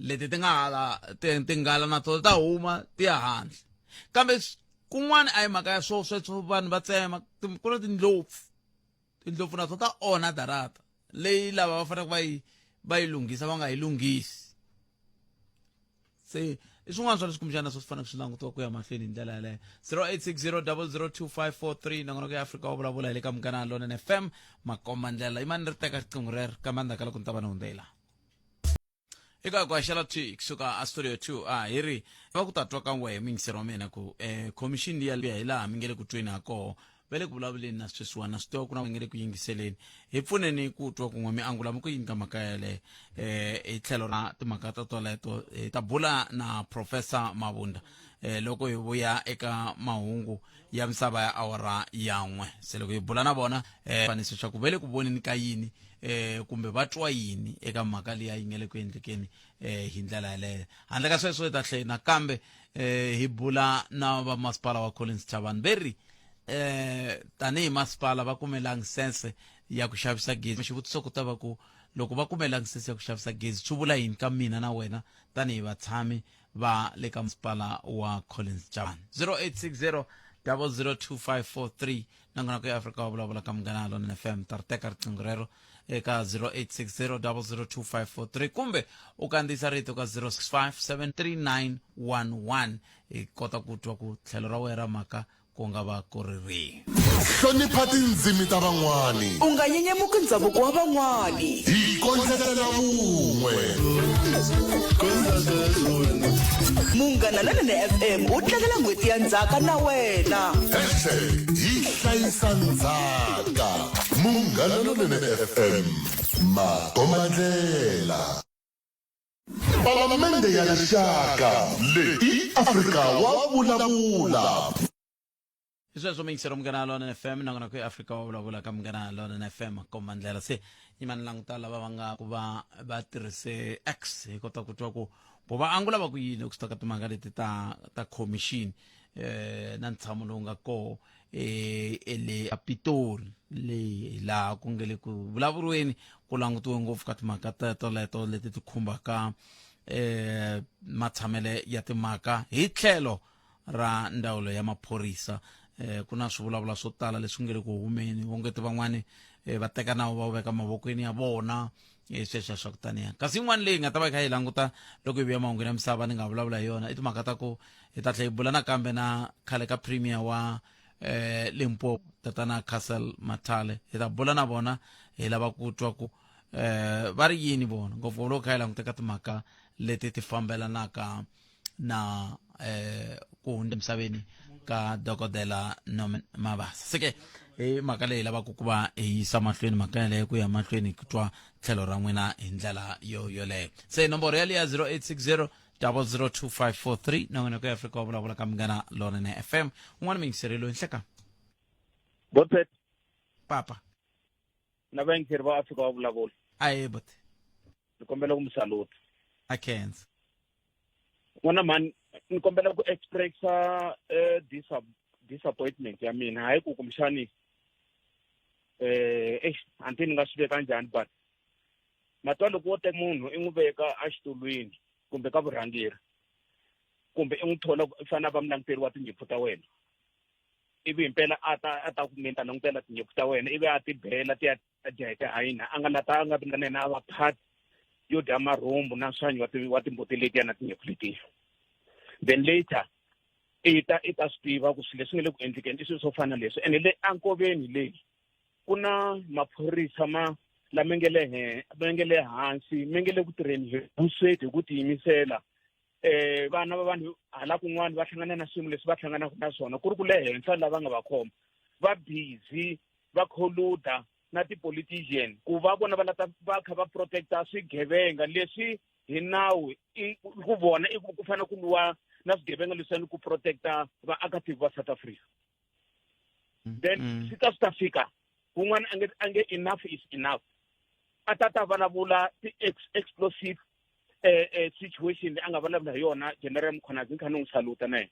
leti ti nga hala tinghala na tona ta huma ti ya handle kambe kun'wana a hi mhaka ya swo sweswo vanhu va tsema ku na tindlopfu tindlopfu na tona ta onha darata leyi lava va faneleke va yi va yi lunghisa va nga yi lunghisi se i swin'wana swa leswi kumbexana swo swi fanele swi langutiwa ku ya mahlweni hi ndlela yaleyo 0860002543 nongonoko ya afrika wa vulavula hi le ka munghana lonene fm makomba ndlela yimani ri teka riqingho rero kambe endzhaku ka loko ni ta va ni hundzela eka ku haxela 2 kusuka a studio 2 a hi ri va ku ta twa ka wehe muyingiseri wa mina ku um khomixini liya ya hi laha mi nge le ku tweni ha koho va le ku vulavuleni na sweswiwani na swi tiva ku na va nge le ku yingiseleni hi pfuneni ku twa kun'we mi angula mi ku yini ka mhaka yaleyo eh hi tlhelo ra timhaka ta toleto hi ta bula na professor mabunda eh loko hi vuya eka mahungu ya misava ya awara ya n'we se loko hi bula na vona eh faniso xa ku va le ku voneni ka yini eh kumbe va twa yini eka mhaka liya yi nga le ku endlekeni eh hi ndlela yaleyo handle ka sweswo hi ta tlhela nakambe eh hi bula na va masipala wa Collins Chavani ve ri eh tanihi masipala va kume layisense ya ku xavisa gezi xivutiso ku ta va ku loko va kume layisense ya ku xavisa gezi swi vula yini ka mina na wena tanihi vatshami va le ka masipala wa Collins Chavani 0860 002543 nongonoko ya Afrika wa vulavula ka Munghana Lonene FM ta ri teka riqingho rero eka 0860 002543 kumbe u kandziyisa rito ka 06573911 hi kota ku twa ku tlhelo ra wena ra mhaka ku nga va ku ri rihi. Hlonipha tindzimi ta van'wani. U nga nyenyemuki ndzhavuko wa van'wani. Hi kondletela vun'we. Munghana Lonene FM wu tlangela n'hweti ya ndzhaka na wena. Hashtag hi hlayisa ndzhaka. Munghana Lonene FM, makombandlela. Palamende ya Rixaka leyi i Afrika wa vulavula. Hi sweswo miyingiselo Munghana Lonene FM, nakona ku Afrika wa vulavula ka Munghana Lonene FM komba ndlela. Se yima ni languta lava va nga ku va va tirhise X hi kota ku twa ku vo va angula va ku yini loko swi ta ka timhaka leti ta commission na ntshamo lowu nga koho le Pitori leyi laha ku nge le ku vulavuriweni ku langutiwe ngopfu ka timhaka teto leto leti ti khumbaka matshamele ya timhaka hi tlhelo ra ndzawulo ya maphorisa. Ku na swivulavula swo tala leswi nge le ku humeni, wongeti van'wani va teka nawu va wu veka mavokweni ya vona, sweswiya swa ku taniya. Kasi yin'wana leyi nga ta va yi kha yi languta loko yi vuya mahungwini ya misava ni nga vulavula hi yona i timhaka ta ku hi ta tlhela hi bula nakambe na khale ka premier wa Limpopo tatana Castle Mathale. Hi ta bula na vona hi lava ku twa ku va ri yini vona ngopfu loko kha hi languta ka timhaka leti ti fambelanaka na ku hundza emisaveni ka dokodela Norman Mabasa. Se ke hi mhaka leyi lavaka ku va hi yisa mahlweni mhaka yaleyo ku ya mahlweni ku twa tlhelo ra n'wina hi ndlela yo yoleyo. Se nomboro yaliya 0860 002543 na n'wina ku ya Afrika wa vulavula ka Munghana Lonene FM. Un'wana muyingiseri loyi nhleka. Botpet. Papa. Na vayingiseri va Afrika wa vulavula. Aye bot. Ni kombela ku mi saluta. A khensa. N'wana mhani, ni kombela ku expressa disappointment ya mina, hayi ku kumbexani eish, a ni nga swi veka njhani, but matwa loko wo teka munhu i n'wi veka exitulwini kumbe ka vurhangeri kumbe i n'wi thola ku fanele a va mulanguteri wa tinyimpfu ta wena, ivi himpela a ta a ta ku mina ta langutela tinyimpfu ta wena, ivi a ti bela ti ya dya hi tihayina, a nga la ta a nga vi na yena a va part yo dya marhumbu na nswanyi wa timbuti letiya na tinyimpfu letiya. Then later i ta swi tiva ku swilo leswi nga le ku endlekeni i swilo swo fana na leswi. Ene le ankoveni leyi ku na maphorisa ma lama nge le ma nge le hansi, ma nge le ku tirheni hi vusweti, hi ku tiyimisela. Vana va vanhu hala kun'wana va hlangana na swiyimo leswi va hlanganaka na swona, ku ri ku le henhla lava nga va khoma va busy va kholuda na ti-politician ku va vona va lata va kha va protecta swigevenga leswi hi nawu i ku vona i ku fanele ku lwiwa na swigevenga leswiwani ku protecta vaakatiko va South Africa. Then swi ta swi ta fika kun'wana a nge enough is enough, a ta ta vulavula ti-explosive situation leyi a nga vulavula hi yona General Mkhwanazi, ni kha ni n'wi saluta na yena.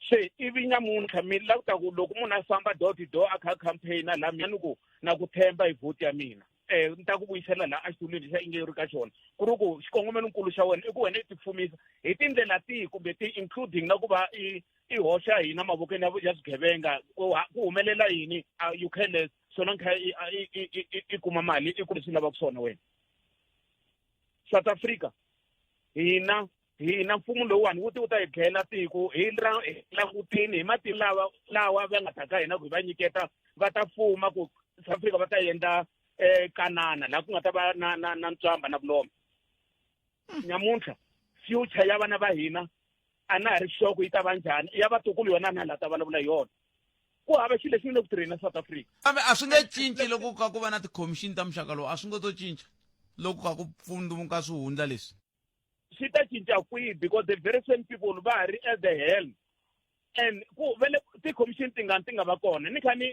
Se ivi nyamuntlha mi la ku ta ku loko munhu a famba door to door a kha a campaign-a laha, mina ni ku na ku tshemba hi vote ya mina, ni ta ku vuyisela laha exitulwini lexa i nge ri ka xona, ku ri ku xikongomelonkulu xa wena i ku wena i tifumisa hi tindlela tihi kumbe ti including na ku va i hoxa hina mavokweni ya swigevenga, ku humelela yini, you careless swona ni kha i kuma mali i ku leswi lavaka swona wena. South Africa hina mfumo lowuwani wu ti wu ta hi dlayela tiko hi hi langutini hi mati lawa va nga ta ka hina ku hi va nyiketa va ta fuma ku South Africa va ta endla Kanana laha ku nga ta va na ntswamba na vulombe. Nyamuntlha future ya vana va hina a na ha ri sure ku yi ta va njhani, ya vatukulu yona a na ha la ta vulavula hi yona. Ku hava xilo lexi nga le ku tirheni na South Africa. Kambe a swi nge cinci loko ka ku va na ti-commission ta muxaka lowu, a swi nge to cinca loko ka ku pfundumuka swihundla leswi. Swi ta cinca kwihi? Because the very same people va ha ri at the helm. And ku vele ti-commission tingani ti nga va kona, ni kha ni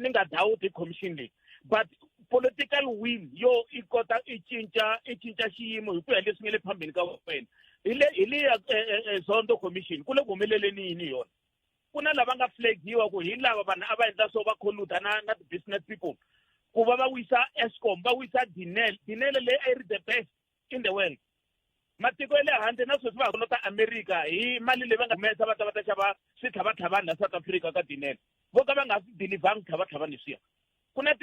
nga doubt hi commission leyi, but political will yo i kota i cinca i cinca xiyimo hi ku ya leswi nga le phambeni ka wena. Hi le hi le ya Zondo Commission ku le ku humeleleni yini hi yona? Ku na lava nga flagiwa ku hi lava vanhu a va endla so va colluda na ti-business people ku va va wisa Eskom, va wisa Denel. Denel leyi a yi ri the best in the world. Matiko ya le handle na sweswi va ha kolota America hi mali leyi va nga humesa va ta va ta xava switlhavatlhavani la South Africa ka Denel. Vo ka va nga swi delivangi switlhavatlhavani leswiya. Ku na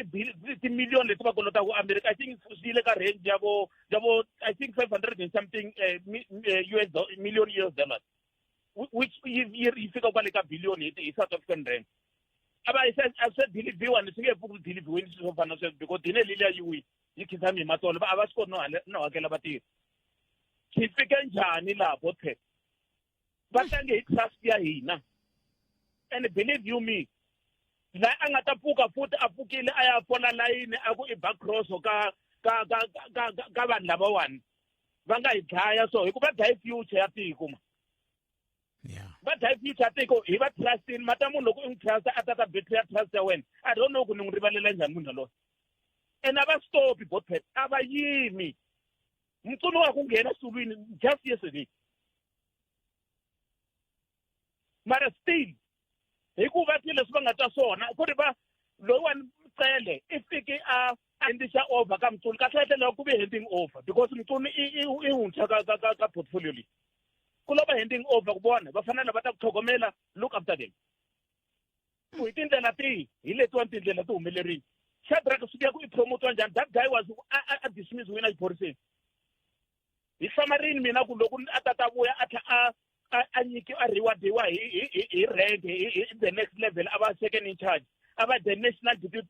timiliyoni leti va kolotaka America. I think swi le ka range ya vo, ya vo, I think 500 and something US million US dollars, which yi fika kwale ka billion hi South African rand. A va se a swi dilivhiwa ni swi nge pfuki dilivhiweni swilo swo fana na sweswo because dine leliya yi wile yi khinsami hi matsolo a va swi koti no hakela vatirhi. Swi fike njhani laha botpet va tlange hi trust ya hina and believe you me la a nga ta pfuka futhi a pfukile a ya fola layini a ku i bacrosso ka ka ka ka ka vanhu lavawani va nga hi dlaya so hikuva dlaye future ya tiko ma va dlaye future ya tiko hi va trustini mata munhu loko i n'wi trust a tata betray ya trust ya wena i don't know ku ni n'wi rivalela njhani munhu yaloye and a va stopi botpet a va yimi Mtsumi wa ku nghena xitulwini just yesterday mara still hikuva ti leswi va nga twa swona ku ri va loyiwani Cele i fiki a handisa over ka Mtsumi kahle kahle loko ku ve handing over because Mtsumi i wuntshwa ka ka ka ka portfolio leyi ku lova handing over ku vona va fanele va ta ku tlhogomela look after them ku hi tindlela tihi hi letiwani tindlela ti humelerile Shadrack swi ku i promotiwa njhani that guy was a dismiss wina xiphoriseni hi hlamarini mina ku loko a ta ta vuya a tlha a a nyiki a rewardiwa hi hi hi rank hi the next level a va second in charge a va the national deputy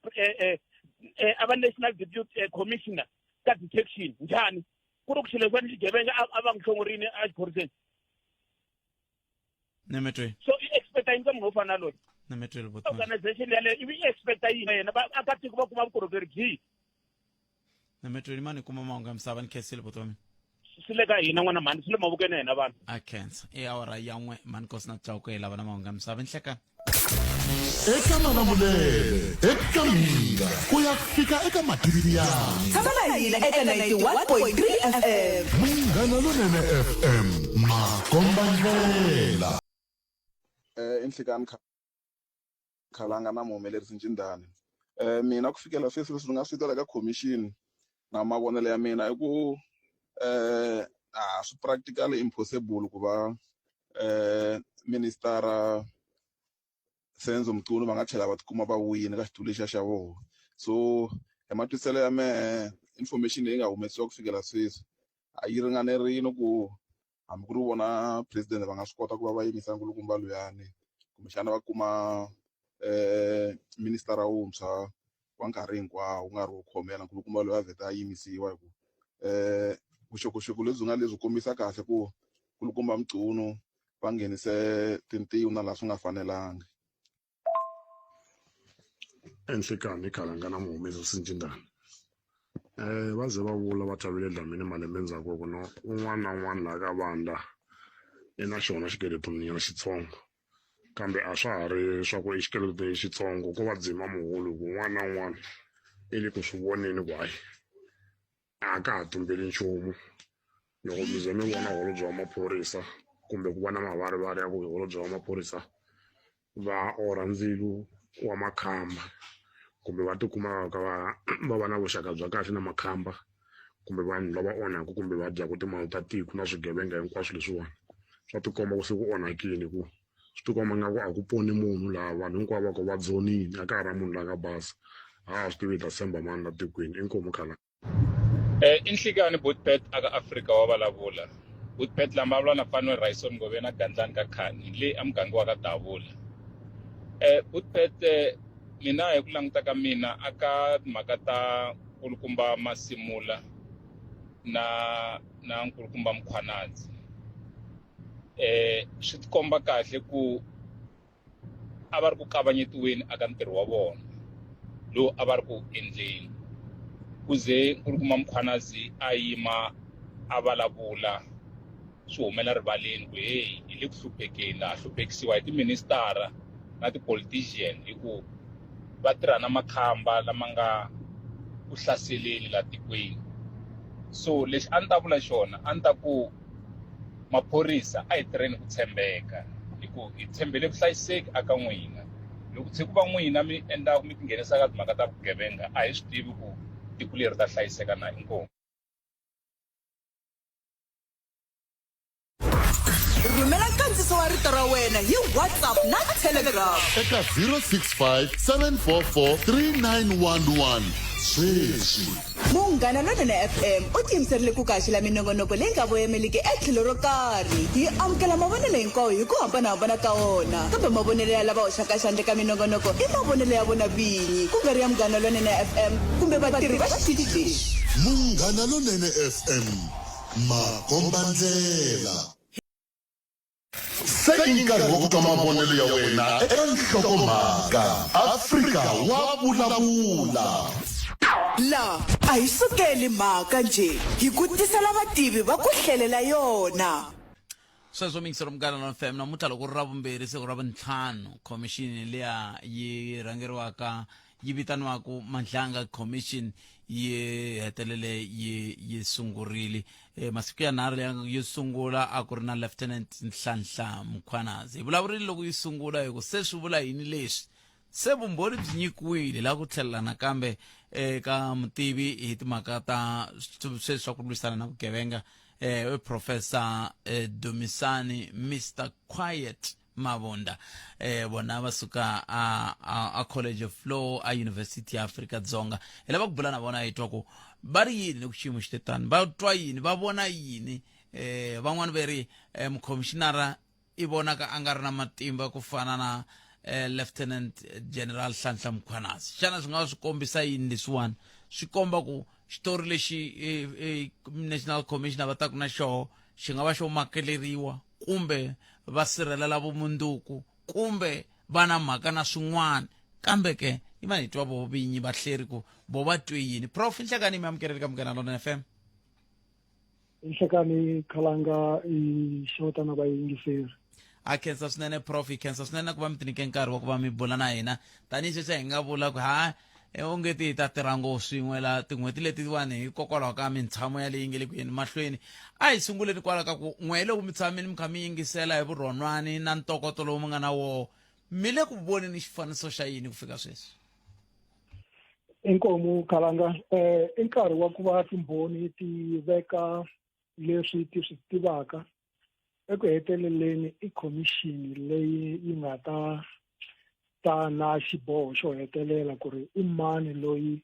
a va national deputy commissioner ka detection njhani ku ri ku xilo leswiwani xigevenga a va n'wi hlongorini a xiphoriseni Nemetwe. So i expecta yini ka munhu wo fana na loyi? Nemetwe buti. Organization yaleyo ivi i expecta yini yena vaakatiko va kuma vukorhokeri byihi? Nemetwe mani kuma mahungu ya misava ni khensile buti wa mina. Swi le ka hina n'wana mhani swi le mavokweni ya hina vanhu. A khensa. I awara ya n'we mhani Nkosi na Chauke hi lava na mahungu ya misava nhlekani. Eka Malamulele, eka Mhinga, ku ya fika eka Mativiani. Tshama na hina eka 91.3 FM. Munghana Lonene FM, makombandlela. I Nhlikani Khalanga na muhumelerisi Ncindani. Mina ku fikela sweswi leswi ni nga swi twa ka khomixini na mavonelo ya mina i ku a swi practically impossible ku va minister Senzo Mchunu va nga tlhela va tikuma va wini ka xitulu lexiya xa vona so hi matwisiselo ya mehe information leyi nga humesiwa ku fikela sweswi a yi ringanerile ku hambi ku ri vona president va nga swi kota ku va va yimisa nkulukumba luyani kumbexana va kuma minister wuntshwa wa nkarhi hinkwawo ku nga ri wo khomela nkulukumba loyi a vheta a yimisiwa hi ku vuxokoxoko lebyi nga lebyi kombisa kahle ku nkulukumba Mchunu va nghenise tintiho na laha swi nga fanelanga. Enhlekani Khalanga na muhumesi Sincindana va ze va vula va Thabile Dlamini malembe ndzhaku ku no un'wana na un'wana laha ka vandla i na xona xikeletonyana xitsongo kambe a swa ha ri swa ku i xikweleti lexitsongo ko va dzima muholo hi ku un'wana na un'wana i le ku swi voneni ku hayi a ka ha tumbeli nchumu loko mi ze mi vona holobye wa maphorisa kumbe ku va na mavarivari ya ku holobye wa maphorisa va orha ndzilo wa makhamba kumbe va tikuma va va va va na vuxaka bya kahle na makhamba kumbe vanhu lava onhaka kumbe va dyaka timali ta tiko na swigevenga hinkwaswo leswiwani swa tikomba ku se ku onhakile ku swi tikomba nga ku a ku poni munhu laha vanhu hinkwavo va ku va dzonile a ka ha ri na munhu la nga basa a ha swi tivi hi ta tshemba mani la tikweni inkomu khala. I nhlikani Bootpet aka Afrika wa valavula. Bootpet lama vulavula na Fanuel Raison Ngove na Gandlani ka Khani le a muganga wa ka Davula. Bootpet mina hi ku languta ka mina aka timhaka ta nkulukumba Masimula na na nkulukumba Mkhwanazi swi tikomba kahle ku a va ri ku kavanyetiweni aka ntirho wa vona lowu a va ri ku endleni ku ze nkulukumba Mkhwanazi a yima a vulavula swi humela rivaleni ku heyi hi le ku hluphekeni laha hluphekisiwa hi tiministara na ti-politician hi ku va tirha na makhamba lama nga ku hlaseleni la tikweni so lexi a ni ta vula xona a ni ta ku Maphorisa a hi tirheni ku tshembeka hi ku hi tshembele vuhlayiseki aka n'wina. Loko tshe ku va n'wina mi endla mi tinghenisa ka timhaka ta vugevenga a hi swi tivi ku tiko leri ta hlayiseka na. Inkomu. Rhumela nkandziso wa rito ra wena hi WhatsApp na Telegram. Eka 065 744 3911 sweswi. Munghana Lonene FM u tiyimiserile ku kaxela minongonoko leyi nga voyemeliki etlhelo ro karhi. Hi amukela mavonelo hinkwawo hi ku hambanahambana ka wona, kambe mavonelo ya lava hoxaka xandla eka minongonoko i mavonelo ya vona vinyi, ku nga ri ya Munghana Lonene FM kumbe vatirhi va xitichi lexi. Munghana Lonene FM, makombandlela. Se i nkarhi wa ku twa mavonelo ya wena eka nhlokomhaka. Afrika wa vulavula. La a hi sukeli mhaka njhe, hi ku tisela vativi va ku hlelela yona. Sweswo miyingiselo Munghana Lona FM namuntlha loko ri ra vumbirhi siku ra vuntlhanu khomixini liya yi rhangeriwaka yi vitaniwaka Madlanga Commission yi hetelele yi yi sungurile e, masiku ya nharhu ya yo sungula a ku ri na Lieutenant Nhlanhla Mkhwanazi hi vulavurile loko yi sungula hi ku se swi vula yini leswi se vumbhoni byi nyikiwile laha ku tlhelela nakambe eka mutivi hi timhaka ta sweswi swa ku lwisana na vugevenga eh professor eh, Dumisani Mr Quiet Mavunda eh vona va suka a, a, a College of Law a University ya Afrika Dzonga hi lava ku bula na vona hi twa ku va ri yini loko xiyimo xi te tani va twa yini va vona yini eh van'wani ve ri eh, mukhomishinara i vonaka a nga ri na matimba ku fana na eh, Lieutenant General Nhlanhla Mkhwanazi xana swi nga va swi kombisa yini leswiwani swi komba ku xitori lexi eh, eh, National Commissioner va taku na xoho xi nga va xo makeleriwa kumbe va sirhelela vumundzuku kumbe va na mhaka na swin'wana kambe ke yi va hi twa vo vinyi vahleri ku vo va twe yini prof nhlekani mi amukeleli ka Munghana Lona FM. Nhlekani Khalanga i xeweta na vayingiseri. A khensa swinene prof hi khensa swinene ku va mi tinike nkarhi wa ku va mi bula na hina tanihi sweswi hi nga vula ku ha onge ti hi ta tirha ngopfu swin'we la tin'hweti letiwani hikokwalaho ka mintshamo ya leyi nge le ku yeni mahlweni a hi sunguleni kwala ka ku n'we loko mi tshamile mi kha mi yingisela hi vurhonwani na ntokoto lowu mi nga na woho mi le ku voneni xifaniso xa yini ku fika sweswi? Inkomu Khalanga i nkarhi wa ku va timbhoni ti veka leswi ti swi tivaka eku heteleleni i khomixini leyi yi nga ta ta na xiboho xo hetelela ku ri i mani loyi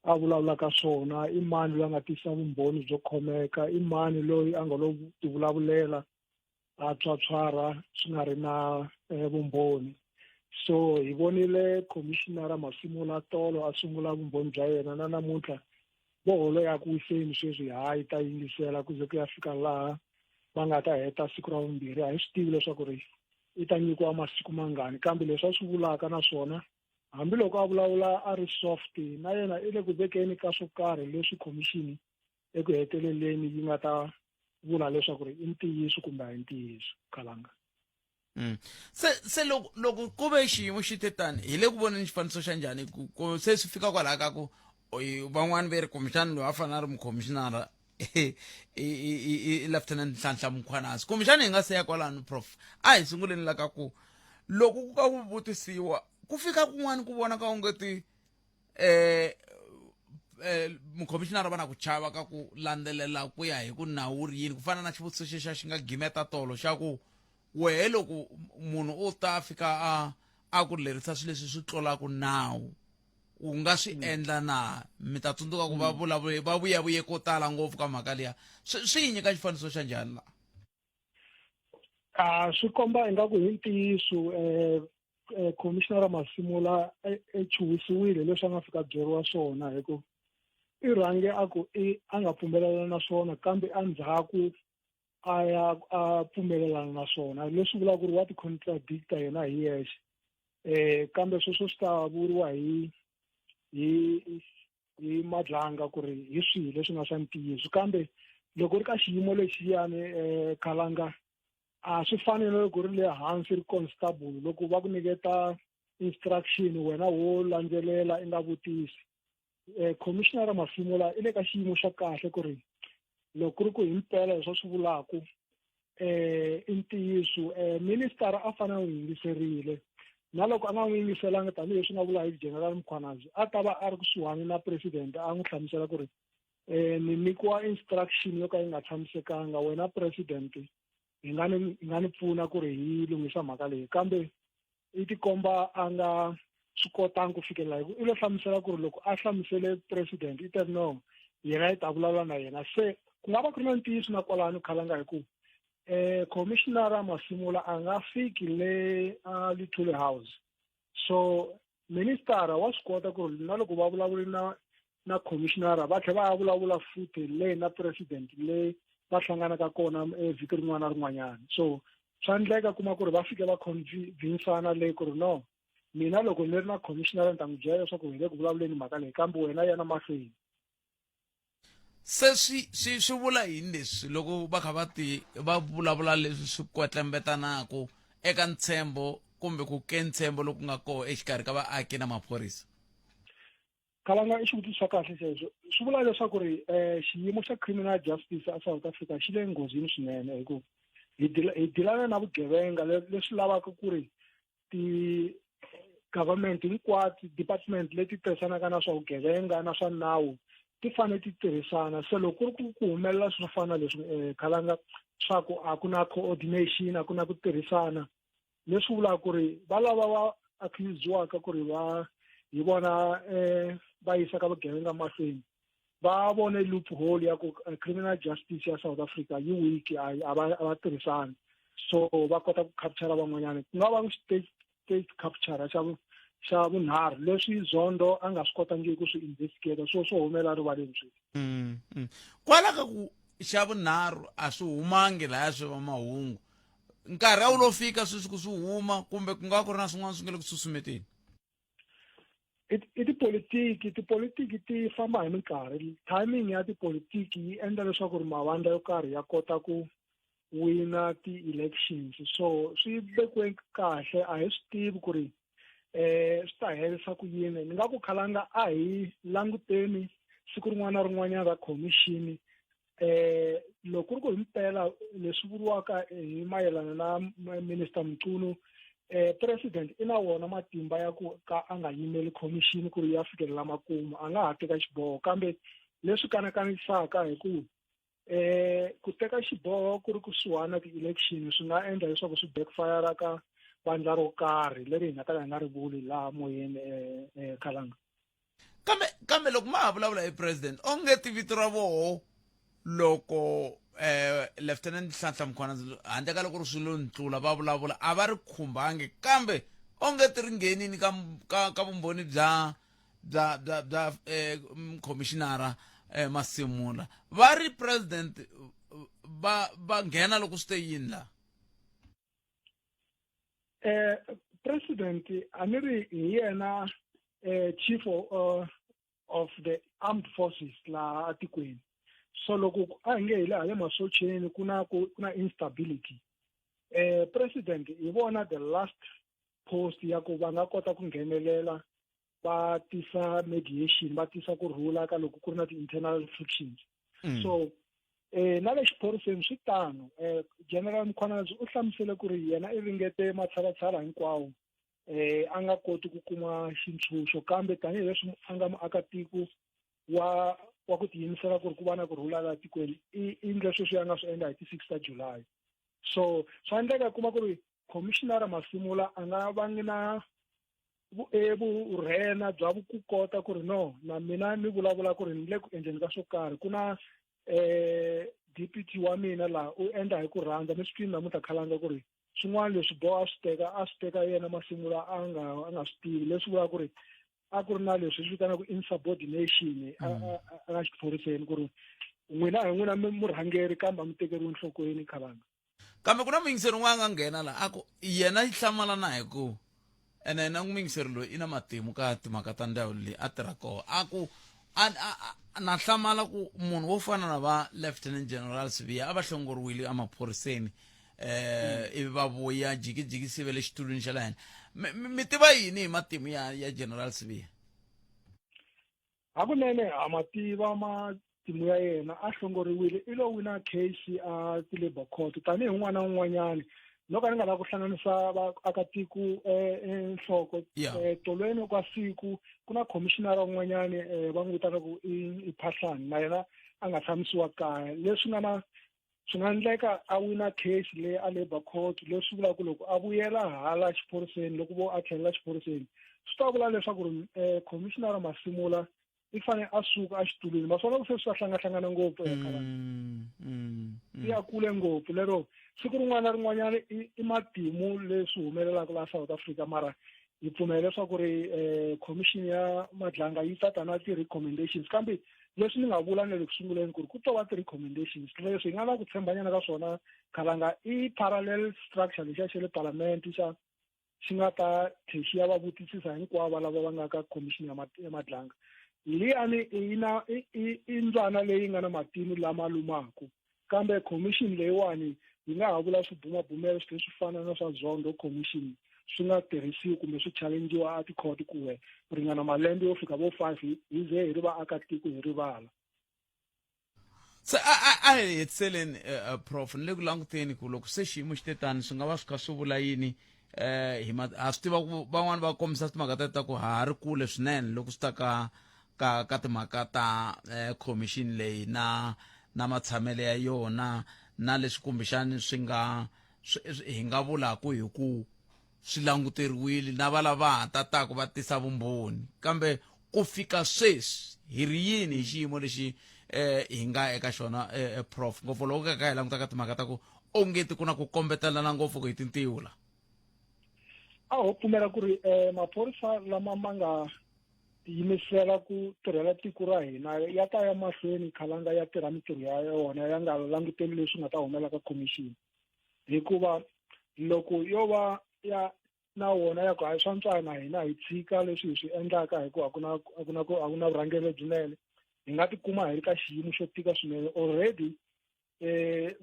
a vulavulaka swona i mani loyi a nga tisa vumbhoni byo khomeka i mani loyi a nga lo tivulavulela a tswatshwara swi nga ri na eh, vumbhoni so hi vonile khomishinara Masimula tolo a sungula vumbhoni bya yena na namuntlha vo holo ya ku wiseni sweswi ha yi ta yingisela ku ze ku ya fika laha va nga ta heta siku ra vumbirhi a hi swi tivi leswaku ri i ta nyikiwa masiku mangani kambe leswi a swi vulaka naswona hambiloko a vulavula a ri soft na yena i le ku vekeni ka swo karhi leswi khomixini eku heteleleni yi nga ta vula leswaku ri i ntiyiso kumbe a hi ntiyiso khalanga. Se se loko loko ku ve xiyimo xi te tani hi le ku voneni xifaniso xa njhani ku ku se swi fika kwalaha ka ku van'wani ve ri kumbexani loyi a fanele a ri mukhomishinara i i i Lieutenant Nhlanhla Mkhwanazi kumbexani hi nga se ya kwalano prof a hi sunguleni la ka ku loko ku ka ku vutisiwa ku fika kun'wani ku vona ka onge ti eh eh mukhomishinara va na ku chava ka ku landzelela ku ya hi ku nawu ri yini ku fana na xivutiso xexa xi nga gimeta tolo xa ku wehe loko munhu u ta fika a a ku lerisa swilo leswi swi tlulaka nawu u nga swi mm. endla na mi ta tsundzuka ku va mm. vulavule va vuyavuye ko tala ngopfu ka mhaka liya swi swi yi nyika xifaniso xa njhani laha a swi komba ingaku hi ntiyiso um eh, commissioner Masimula e chuhisiwile leswi a nga fika byeriwa swona hi ku i rhange a ku i a nga pfumelelana na swona kambe endzhaku a ya a pfumelelana na swona leswi vulaka ku ri wa ti-contradicta yena hi yexe eh kambe sweswo swi ta vuriwa hi hi hi Madlanga ku ri hi swihi leswi nga swa ntiyiso kambe loko ri ka xiyimo lexiyani um Khalanga a swi fani na loko ri le hansi ri constable loko va ku nyiketa instruction wena wo landzelela i nga vutisi eh commissioner Masimula i le ka xiyimo xa kahle ku ri loko ku ri ku himpela leswi a swi vulaku eh i ntiyiso eh minister a fanele a n'wi yingiserile na loko a nga n'wi yingiselanga tanihileswi nga vula hi General Mkhwanazi a ta va a ri kusuhani na president a n'wi hlamusela ku ri eh ni nyikiwa instruction yo ka yi nga tshamisekanga wena president hi nga ni hi nga ni pfuna ku ri hi lunghisa mhaka leyi kambe i tikomba a nga swi kotangi ku fikelela hi ku i lo hlamusela ku ri loko a hlamusele president i te no yena i ta vulavula na yena se ku nga va ku ri na ntiyiso na kwalano khalanga hi ku eh commissioner Masimula a nga fiki le a Lithule House so minister wa swi kota ku ri na loko va vulavuli na na commissioner va tlhela va ya vulavula futhi le na president le va hlanganaka kona vhiki rin'wana na rin'wanyana so swa endleka kuma ku ri va fike va convinsana le ku ri no mina loko ni ri na commissioner ni ta n'wi byela leswaku hi le ku vulavuleni mhaka leyi kambe wena yana mahlweni se swi swi swi vula yini leswi loko va kha va ti va vulavula leswi swi kwetlembetanaka eka ntshembo kumbe ku ke ntshembo loku nga koho exikarhi ka vaaki na maphorisa Kalanga i xivutiso xa kahle xexo swi vula leswaku ri um xiyimo xa criminal justice a South Africa xi le nghozini swinene hi ku hi dilana na vugevenga leswi lavaka ku ri ti-government hinkwato department leti tirhisanaka na swa vugevenga na swa nawu ti fanele ti tirhisana se loko ku ri ku ku humelela swo fana leswi um khalanga swa ku a ku na coordination a ku na ku tirhisana leswi vulaka ku ri va lava va accusiwaka ku ri va hi vona um va yisaka vugevenga mahlweni va vone loophole ya ku eh, criminal justice ya South Africa yi weak a va a va tirhisani so va kota ku capture van'wanyana ku nga va state state capture xa xa vunharhu leswi Zondo a nga swi kotangiki ku swi investigate so swo humela rivaleni sweswi mm, mm. kwala ka ku xa vunharhu a swi humangi laya swi va mahungu nkarhi a wu lo fika sweswi ku swi huma kumbe ku nga ku ri na swin'wana swi nga le ku susumeteni i tipolitiki tipolitiki ti famba hi minkarhi timing ya tipolitiki yi endla leswaku ri mavandla yo karhi ya kota ku wina ti-elections so swi vekiwe kahle a hi swi tivi ku ri eh swi ta herisa ku yini ni nga ku khalanga a hi languteni siku rin'wana na rin'wanyana ra khomixini eh loko ku ri ku himpela leswi vuriwaka hi mayelana na minister Mchunu eh president i na wona matimba ya ku ka a nga yimeli commission ku ri ya fikelela makumu a nga ha teka xiboho kambe leswi kanakanisaka hi ku eh ku teka xiboho ku ri kusuhana ti-election swi nga endla leswaku swi backfire ka vandla ro karhi leri hi nga ta ka hi nga ri vuli laha moyeni eh khalanga kambe kambe loko ma ha vulavula hi president onge ti vito ra voho loko eh lieutenant Nhlanhla Mkhwanazi handle ka loko ri swilo ntlula va vulavula a va ri khumbangi kambe onge ti ri nghenini ka ka, ka vumbhoni bya bya bya bya eh commissionera eh Masimula va ri president va va nghena loko swi te yini la eh president a ni ri hi yena eh chief of, uh, of the armed forces laha atikweni so loko a hi nge hi le hale masocheni ku na ku na instability eh president hi vona the last post ya ku va nga kota ku nghenelela va tisa mediation va tisa ku rhula ka loko ku ri na ti-internal frictions mm. so eh na le xiphoriseni swi tano eh general Mkhwanazi u hlamusele ku ri yena i ringete matshalatshala hinkwawo eh a nga koti ku kuma xintshunxo kambe tanihileswi a nga muakatiko wa wa ku tiyimisela ku ri ku va na ku rhula laha tikweni i endle sweswi a nga swi endla hi ti-six ta July so swa endleka kuma ku ri commissioner Masimula a nga vangi na vurhena bya ku kota ku ri no na mina ni vulavula ku ri ni le ku endleni ka swo karhi ku na eh deputy wa mina laha u endla hi ku rhandza ni swi twini namuntlha khalanga ku ri swin'wana leswi bo a swi teka a swi teka yena masungulo a nga a nga swi tivi leswi vulaka ku ri a ku ri na leswi swi vitanaka insubordination a a xiphoriseni ku ri n'wina hi n'wina murhangeri kambe a mi tekeriwi enhlokweni khalanga kambe ku na muyingiseri un'wana a nga nghena la a ku yena yi hlamala na hi ku ene yena muyingiseri loyi i na matimu ka timhaka ta ndhawu leyi a tirha koho a ku na hlamala ku munhu wo fana na va lieutenant general sibiya a va hlongoriwile emaphoriseni eh ivi va vuya jikijiki sivele xitulwini xa le henhla mi tiva yini hi matimu ya ya general sibiya Hakunene ha ma tiva matimu ya yena, a hlongoriwile, i lo wina case a ti-labour court tanihi un'wana na un'wanyana. No ka ni nga lavi ku hlanganisa vaakatiko nhloko, tolweni ka siku ku na commissioner un'wanyani va n'wi vitanaka ku i Phahlane na yena a nga tshamisiwa kaya leswi nga na. Swi nga endleka a wina case leyi a labour court, leswi vulaka ku loko a vuyela hala xiphoriseni, loko vo a tlhelela xiphoriseni, swi ta vula leswaku ri commissioner Masimula i fanele a suka exitulwini. Ma swona ku se swi ta hlangahlangana ngopfu eka ya kule ngopfu lero siku rin'wana na rin'wanyana i matimu leswi humelelaka laha South Africa. Mara hi pfumela leswaku ri commission ya Madlanga yi ta ta na ti-recommendations, kambe leswi ni nga vula na le ku sunguleni ku ri ku to va ti-recommendations. Leswi hi nga na ku tshembanyana ka swona, Khalanga, i parallel structure lexiya xa le parliament xa xi nga ta tlhe xi ya va vutisisa hinkwavo lava va nga ka commission ya Madlanga liyani. I na i mbyana leyi nga na matinu lama lumaku, kambe commission leyiwani yi nga ha vula swibumabumelo swi swi fana na swa Zondo Commission, swi nga tirhisiwi kumbe swi challengiwa a tikhoti kuwe ringana malembe yo fika vo 5, hi ze hi ri vaakatiko hi rivala. Se a hi hetiseleni, prof. Ni le ku languteni ku loko se xiyimo xi te tani, swi nga va swi kha swi vula yini? Hi ma ha swi tiva ku van'wani va kombisa timhaka ta ku ha ha ri kule swinene loko swi ta ka timhaka ta commission leyi na matshamelo ya yona, na leswi kumbexani swi nga hi nga vulaku hi ku swi languteriwile na va lava ha tataku va tisa vumbhoni. Kambe ku fika sweswi hi ri yini hi xiyimo lexi hi nga eka xona, prof, ngopfu loko ka hi languta ka timhaka ta ku ongeti ku na ku kombetelana ngopfu ku hi tintiho la? A ho pfumela ku ri maphorisa lama ma nga tiyimisela ku tirhela tiko ra hina ya ta ya mahlweni, Khalanga, ya tirha mintirho ya yona ya nga languteli leswi nga ta humelela ka commission, hikuva loko yo va ya na wona ya ku hayi, swa ntswala na hina hi tshika leswi hi swi endlaka, hikuva a ku na vurhangeri lebyinene, hi nga tikuma hi ri ka xiyimo xo tika swinene. Already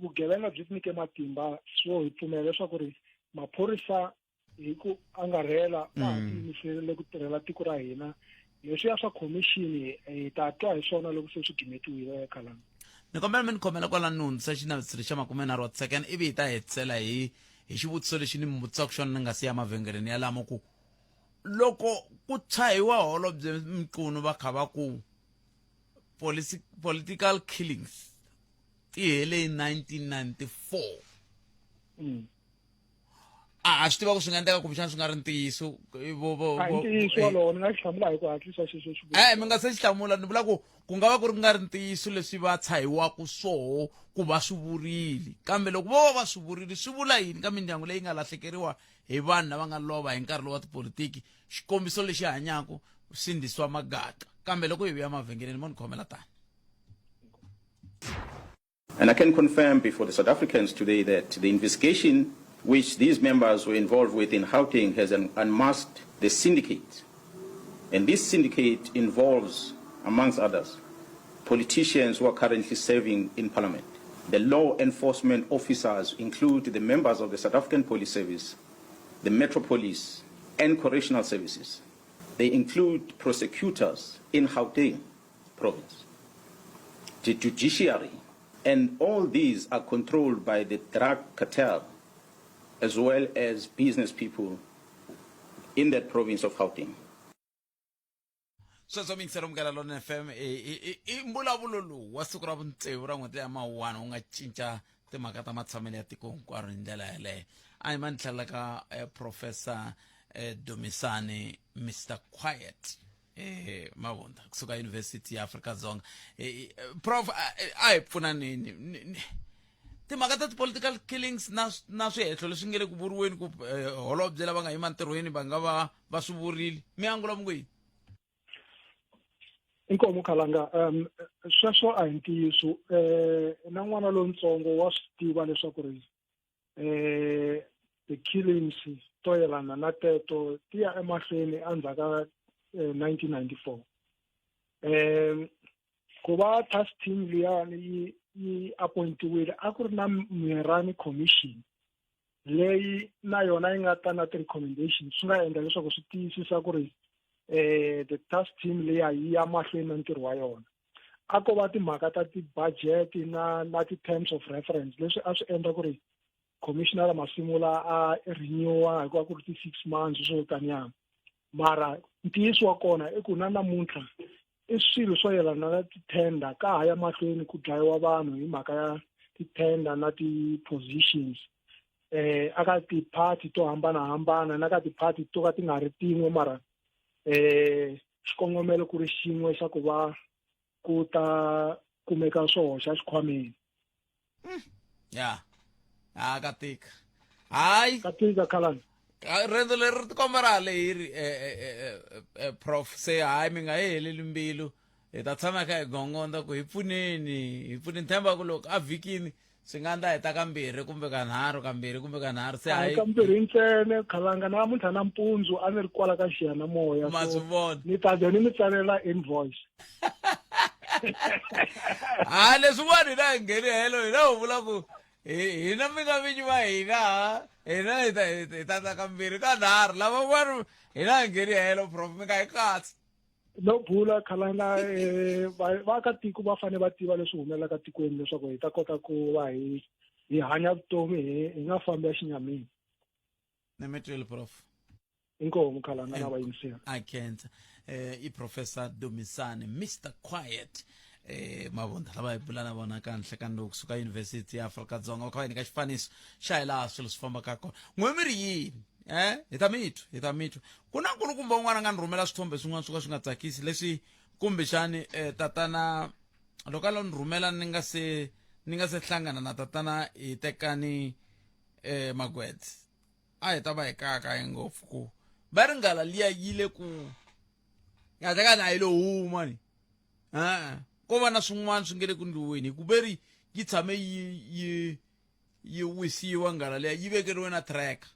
vugevenga byi nyike matimba, so hi pfumela leswaku ri maphorisa hi ku angarhela va ha tiyimiserile ku tirhela tiko ra hina. Leswiya swa khomixini hi ta twa hi swona loko se swi gimetiwile, Khalanga. Ni kombela mi ni khomela kwalano, ni hundzisa xinavetiso xa 30 wa second, ivi hi ta hetisela hi xivutiso lexi ni mi vutisaka xona ni nga si ya mavhengeleni ya lama ku loko ku tshahiwa holobye Mchunu va kha va ku political killings ti hele hi 1994. A swi tiva ku swi nga endleka kumbexana swi nga ri ntiyiso. A hi ntiyiso wolowo, ni nga xi hlamula hi ku hatlisa xexo. Mi nga se xi hlamula, ni vula ku ku nga va ku ri nga ri ntiyiso leswi va tshahiwaka swoho ku va swi vurile, kambe loko vo va va swi vurile, swi vula yini ka mindyangu leyi nga lahlekeriwa hi vanhu lava nga lova hi nkarhi lowu wa tipolitiki? Xikombiso lexi hanyaka, Sindisiwa Magaqa. Kambe loko hi vuya mavhengeleni, mo ni khomela tani. And I can confirm before the South Africans today that the investigation which these members were involved with in Gauteng has unmasked the syndicate. And this syndicate involves, amongst others, politicians who are currently serving in parliament. The law enforcement officers include the members of the South African Police Service, the Metro Police, and Correctional Services. They include prosecutors in Gauteng province, the judiciary, and all these are controlled by the drug cartel as well as business people in that province of Gauteng. Sweswo mingiselo Munghana Lona FM, i mbulavulo lowu wa siku ra vuntsevu ra n'hweti ya Mawuwani wu nga cinca timhaka ta matshamelo ya tiko hinkwaro hi ndlela yeleyo. A hi ma ni tlhelela ka Professor Dumisani Mr Quiet Mabunda kusuka University ya Afrika Dzonga. Prof, a hi pfunaneni. Timhaka ta ti-political killings na swihehlo leswi nge le ku vuriweni ku holobye lava nga yima ntirhweni va nga va va swi vurile, mi angula mi ku yini? Inkomu, Khalanga. Sweswo a hi ntiyiso. Na n'wana lontsongo wa swi tiva leswaku ri ti-killings to yelana na teto ti ya emahlweni endzhaku ka 1994. Ku va task team liyani yi appointiwile, a ku ri na Muerane Commission leyi na yona yi nga ta na ti-recommendations, swi nga endla leswaku swi tiyisisa ku ri the task team leya yi ya mahlweni na ntirho wa yona. A ko va timhaka ta ti-budget na ti-terms of reference leswi a swi endla ku ri Commissioner Masimula a renewa hikuva ku ri ti-6 months swo taniya. Mara ntiyiso wa kona i ku na namuntlha i swilo swo yelana na ti-tender ka ha ya mahlweni ku dlayiwa vanhu hi mhaka ya ti-tender na ti-positions eh aka ti-party to hambanahambana na ka ti-party to ka ti nga ri tin'we mara eh xikongomelo ku ri xin'we xa ku va ku ta kumeka swo hoxa xikhwameni ya a ka tika hayi ka tika khalani riendzo leri ri tikomba ra ha lehiri eh, eh, eh, prof se hayi mi nga yi heleli mbilu hi ta tshama kha hi gongondza ku hi pfuneni hi pfuneni themba ku loko a vhikini swi nga ndla hi ta kambirhi kumbe kanharhu kambirhi kumbe kanharhu se hayi kambirhi ntsena khalanga namuntlha nampundzu a ni ri kwala ka xiyanimoya ma swi vona ni ta ze ni mi tsalela invoice ha leswiwani hina hi ngheni helo hina ho vula ku hina mi nga vinyi va hina ha hina hi ta hi ta ta kambirhi kanharhu lavan'wana hina hi ngheni helo prof mi nga hi katsi no bula khalanga eh, vaakatiko va fanele va tiva leswi humelelaka tikweni leswaku hi ta kota ku va hi hi hanya vutomi hi nga fambi exinyamini ni mi twile prof inkomu khalanga na vayingiseri a khensa eh i professor Dumisani Mr Quiet eh mavonda lava hi bula na vona kanhle ka ndo kusuka University ya Afrika Dzonga va kha va hi nyika xifaniso xa hi laha swilo swi fambaka kona n'we mi ri yini eh hi ta mi twa hi ta mi twa ku na nkulukumba un'wana a nga ni rhumela swithombe swin'wana swo ka swi nga tsakisi leswi kumbexani eh, tatana loko a lo ni rhumela ni nga se ni nga se hlangana na tatana hi tekani eh magwedze a hi ta va hi kayakaya ngopfu ku va ri nghala liya yi le ku kahle kahle a yi lo huma ni e ko va na swin'wana swi nge le ku ndliweni hi ku ve ri yi tshame yi yi yi wisiwa nghala liya yi vekeriwe na tracker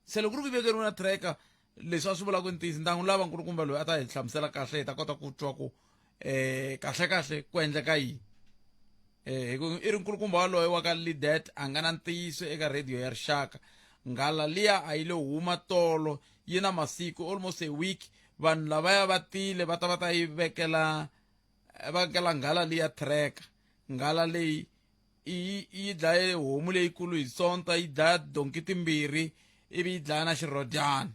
se loko ku ri ku yi vekeriwe na tracker leswi a swi vulaka ntiyiso ni ta n'wi lava nkulukumba loyi a ta hi hlamusela kahle hi ta kota ku twa ku eh kahle kahle ku endleka yini eh hi ku i ri nkulukumba waloye wa ka lidet a nga na ntiyiso eka radio ya rixaka nghala liya a yi lo huma tolo yi na masiku almost a week vanhu lavaya va tile va ta va ta yi vekela va vekela nghala liya tracker nghala leyi yi yi dlaye homu leyikulu hi sonta yi dlaya donki timbirhi ivi yi dlaya na xirhodyana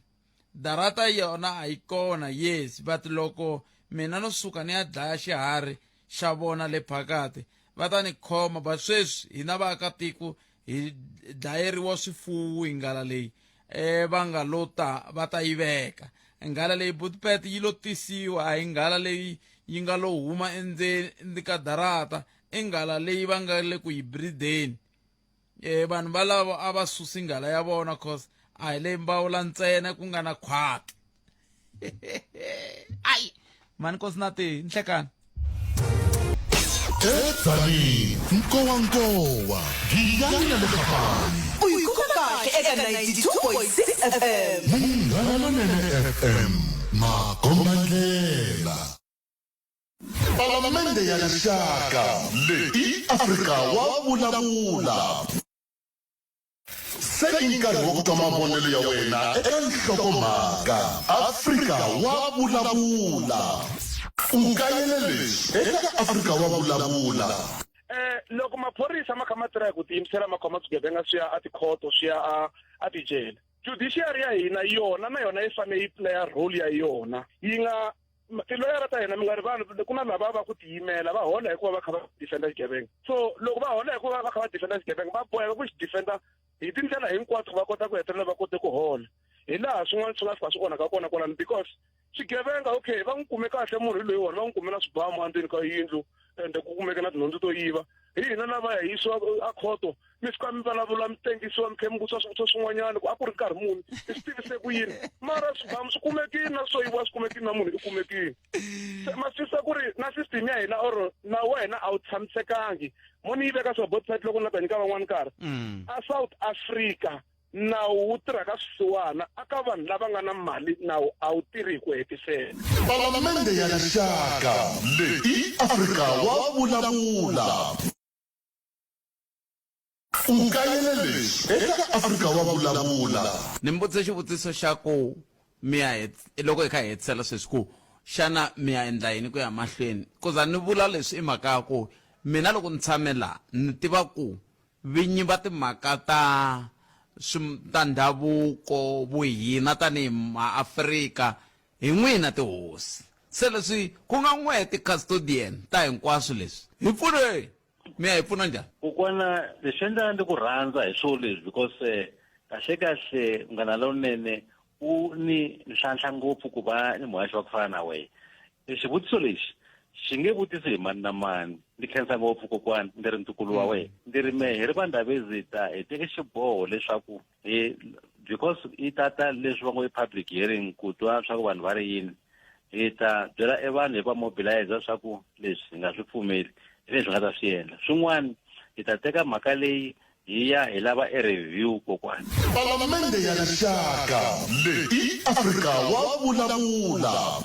darata yona a yi kona yes but loko mina no suka ni ya dlaya xiharhi xa vona le phakati va ta ni khoma but sweswi hina vaakatiko hi dlayeriwa swifuwo hi nghala leyi e va nga lo ta va ta yi veka nghala leyi butpet yi lo tisiwa a hi nghala leyi yi nga lo huma endzeni ka darata i nghala leyi va nga le ku yi breedeni e vanhu valavo a va susi nghala ya vona cause a hi leyi mbawula ntsena ku nga na khwati ayi mani nkosi na ti nhlekani edzanini nkowankowa giyani na le kapani U yi kuma kahle eka 92.6 FM. Munghana Lonene FM makombandlela Palamende ya Rixaka leyi Afrika wa vulavula. Se i nkarhi wa ku twa mavonelo ya wena eka nhlokomhaka. Afrika wa vulavula. U kayele leswi eka Afrika wa vulavula. Eh loko maphorisa ma kha ma tirha hi ku tiyimisela ma khoma swigevenga swi ya a tikhoto swi ya a a tijele judiciary ya hina yona na yona yi fanele yi playa role ya yona yi nga tiloyara ta hina mi nga rivali ku na lava va ku tiyimela va hola hikuva va kha va defenda xigevenga so loko va hola hikuva va kha va defenda xigevenga va boheka ku xi defenda hi tindlela hinkwato va kota ku hetelela va kote ku hola hi laha swin'wana swi nga fika swi onhaka kona kwalano because swigevenga okay va n'wi kume kahle munhu hi loyiwani va n'wi kume na swibamu endzeni ka yindlu ende ku kumeke na tinhundzu to yiva hi hina lava ya yisiwa a khoto mi fika mi vulavula mi tengisiwa mi tlhe mi vutisa swivutiso swin'wanyana ku a ku ri nkarhi muni mi swi tivise ku yini mara swibamu swi kumekile na swo yiviwa swi kumekile na munhu i kumekile se ma swi ku ri na system ya hina or nawu wa hina a wu tshamisekangi mo ni yi veka swa both side loko ni la ta nyika van'wani nkarhi mm. a South Africa nawu wu tirha ka swisiwana aka vanhu lava nga na mali nawu a wu tirhi hi ku hetiseka Palamende ya Rixaka leyi Afrika wa vulavula. U kayele leswi eka Afrika wa Vulavula. Ni mi vutise xivutiso xa ku mi ya loko hi kha hi hetisela sweswi ku xana mi ya endla yini ku ya mahlweni ku za ni vula leswi i mhaka ya ku mina loko ni tshame la ni tiva ku vinyi va timhaka ta ta ndhavuko vuhina tanihi maafrika hi n'wina tihosi se leswi ku nga n'we ti-custodian ta hinkwaswo leswi hi pfuneni. Mi ya hi pfuna njhani? Kokwana, leswi endlaka ndzi ku rhandza hi swo leswi because eh, kahle kahle munghana lowunene u ni nhlanhla ngopfu ku va ni muhaxi wa ku fana na wena. Xivutiso lexi xi nge vutisi hi mani na mani. Ndzi khensa ngopfu kokwana, ndzi ri ntukulu wa wena. Ndzi ri mehe hi ri va Ndhavezitha hi teke xiboho leswaku hi because i tata leswi va ngo i public hearing ku twa swa ku vanhu va ri yini hi ta byela e vanhu hi va mobilize swa ku leswi hi nga swi pfumeli hi leswi nga ta swi endla swin'wana hi ta teka mhaka leyi hi ya hi lava e review kokwana. Palamende ya Rixaka leyi i Afrika wa vulavula.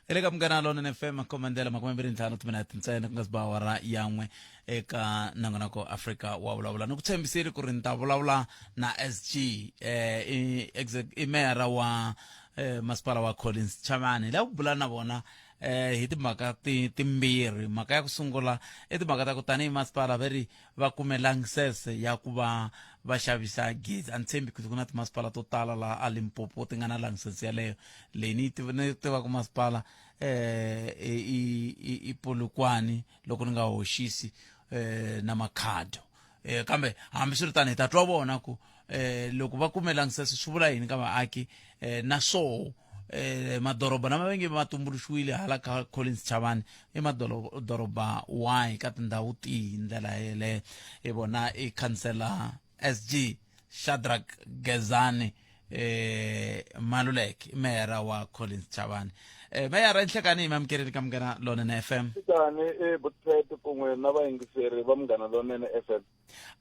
Hi le ka Munghana Lonene FM, khomandlela 25 timinete ntsena ku nga si ba awara ya n'we eka nongonoko Afrika wa vulavula. Ni ku tshembisile ku ri ni ta vulavula na SG eh, i, i meyara wa eh, masipala wa Collins Chavani. Hi lava ku bula na vona eh, hi timhaka timbirhi. Mhaka ya ku sungula i timhaka ta ku tanihi masipala va ri va kume langsese ya ku va va xavisa gezi. A ni tshembi ku ku na timasipala to tala laha a Limpopo ti nga na langsese yaleyo. Leyi ni yi ni tivaka masipala eh i i i Polokwane loko ni nga hoxisi eh na Makhado. Eh kambe hambiswiritano hi ta twa vona ku eh loko va kume langsese swi vula yini ka vaaki eh na swoho eh madoroba lama va nge ma tumbuluxiwile hala ka Collins Chavani i madoroba wahi ka tindhawu tihi ndlela yeleyo hi vona i khansela SG Shadrack Gezani eh Maluleke meyara wa Collins Chavani. Meyara, inhlekani hi mamukeleni ka Munghana Lonene FM. Tani e Butpet kun'we na vayingiseri va Munghana Lonene FM.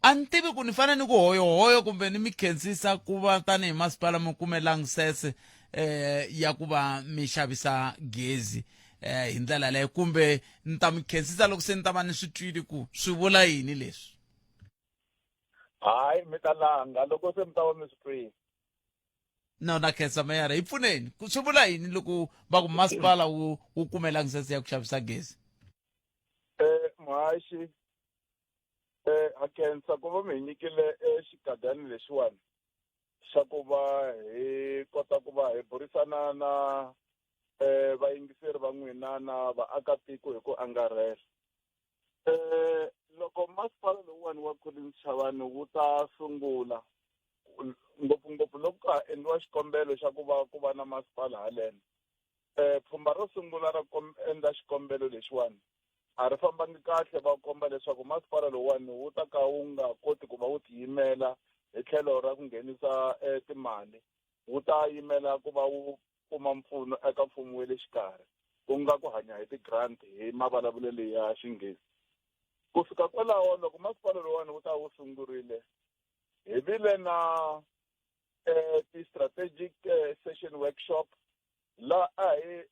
A ni tivi ku ni fanele ni ku hoyohoyo kumbe ni mi khensisa ku va tanihi masipala mi kume langsese eh ya ku va mi xavisa gezi eh hi ndlela leyo, kumbe ni ta mi khensisa loko se ni ta va ni swi twile ku swi vula yini leswi. Hayi, mi ta langa loko se mi ta va mi swi twile. No, na khensa meyara, hi pfuneni ku swi vula yini loko va ku masipala wu kume langsese ya ku xavisa gezi? Muhaxi, ha khensa ku va mi hi nyikile xigadani lexiwani xa ku va hi kota ku va hi burisana na vayingiseri va n'wina na vaakatiko hi ku angarhela. Loko masipala lowuwani wa Collins Chavani wu ta sungula, ngopfungopfu loko ka ha endliwa xikombelo xa ku va ku va na masipala haleno, pfhumba ro sungula ra endla xikombelo lexiwani a ri fambangi kahle, va komba leswaku masipala lowuwani wu ta ka wu nga koti ku va wu tiyimela hi tlhelo ra ku nghenisa timali, wu ta yimela ku va wu kuma mpfuno eka mfumo wa le xikarhi, ku nga ku hanya hi ti-grant hi mavulavulelo ya Xinghezi. Ku fika kwalaho, loko masipala lowuwani wu ta wu sungurile, hi vile na ti-strategic session workshop laha a hi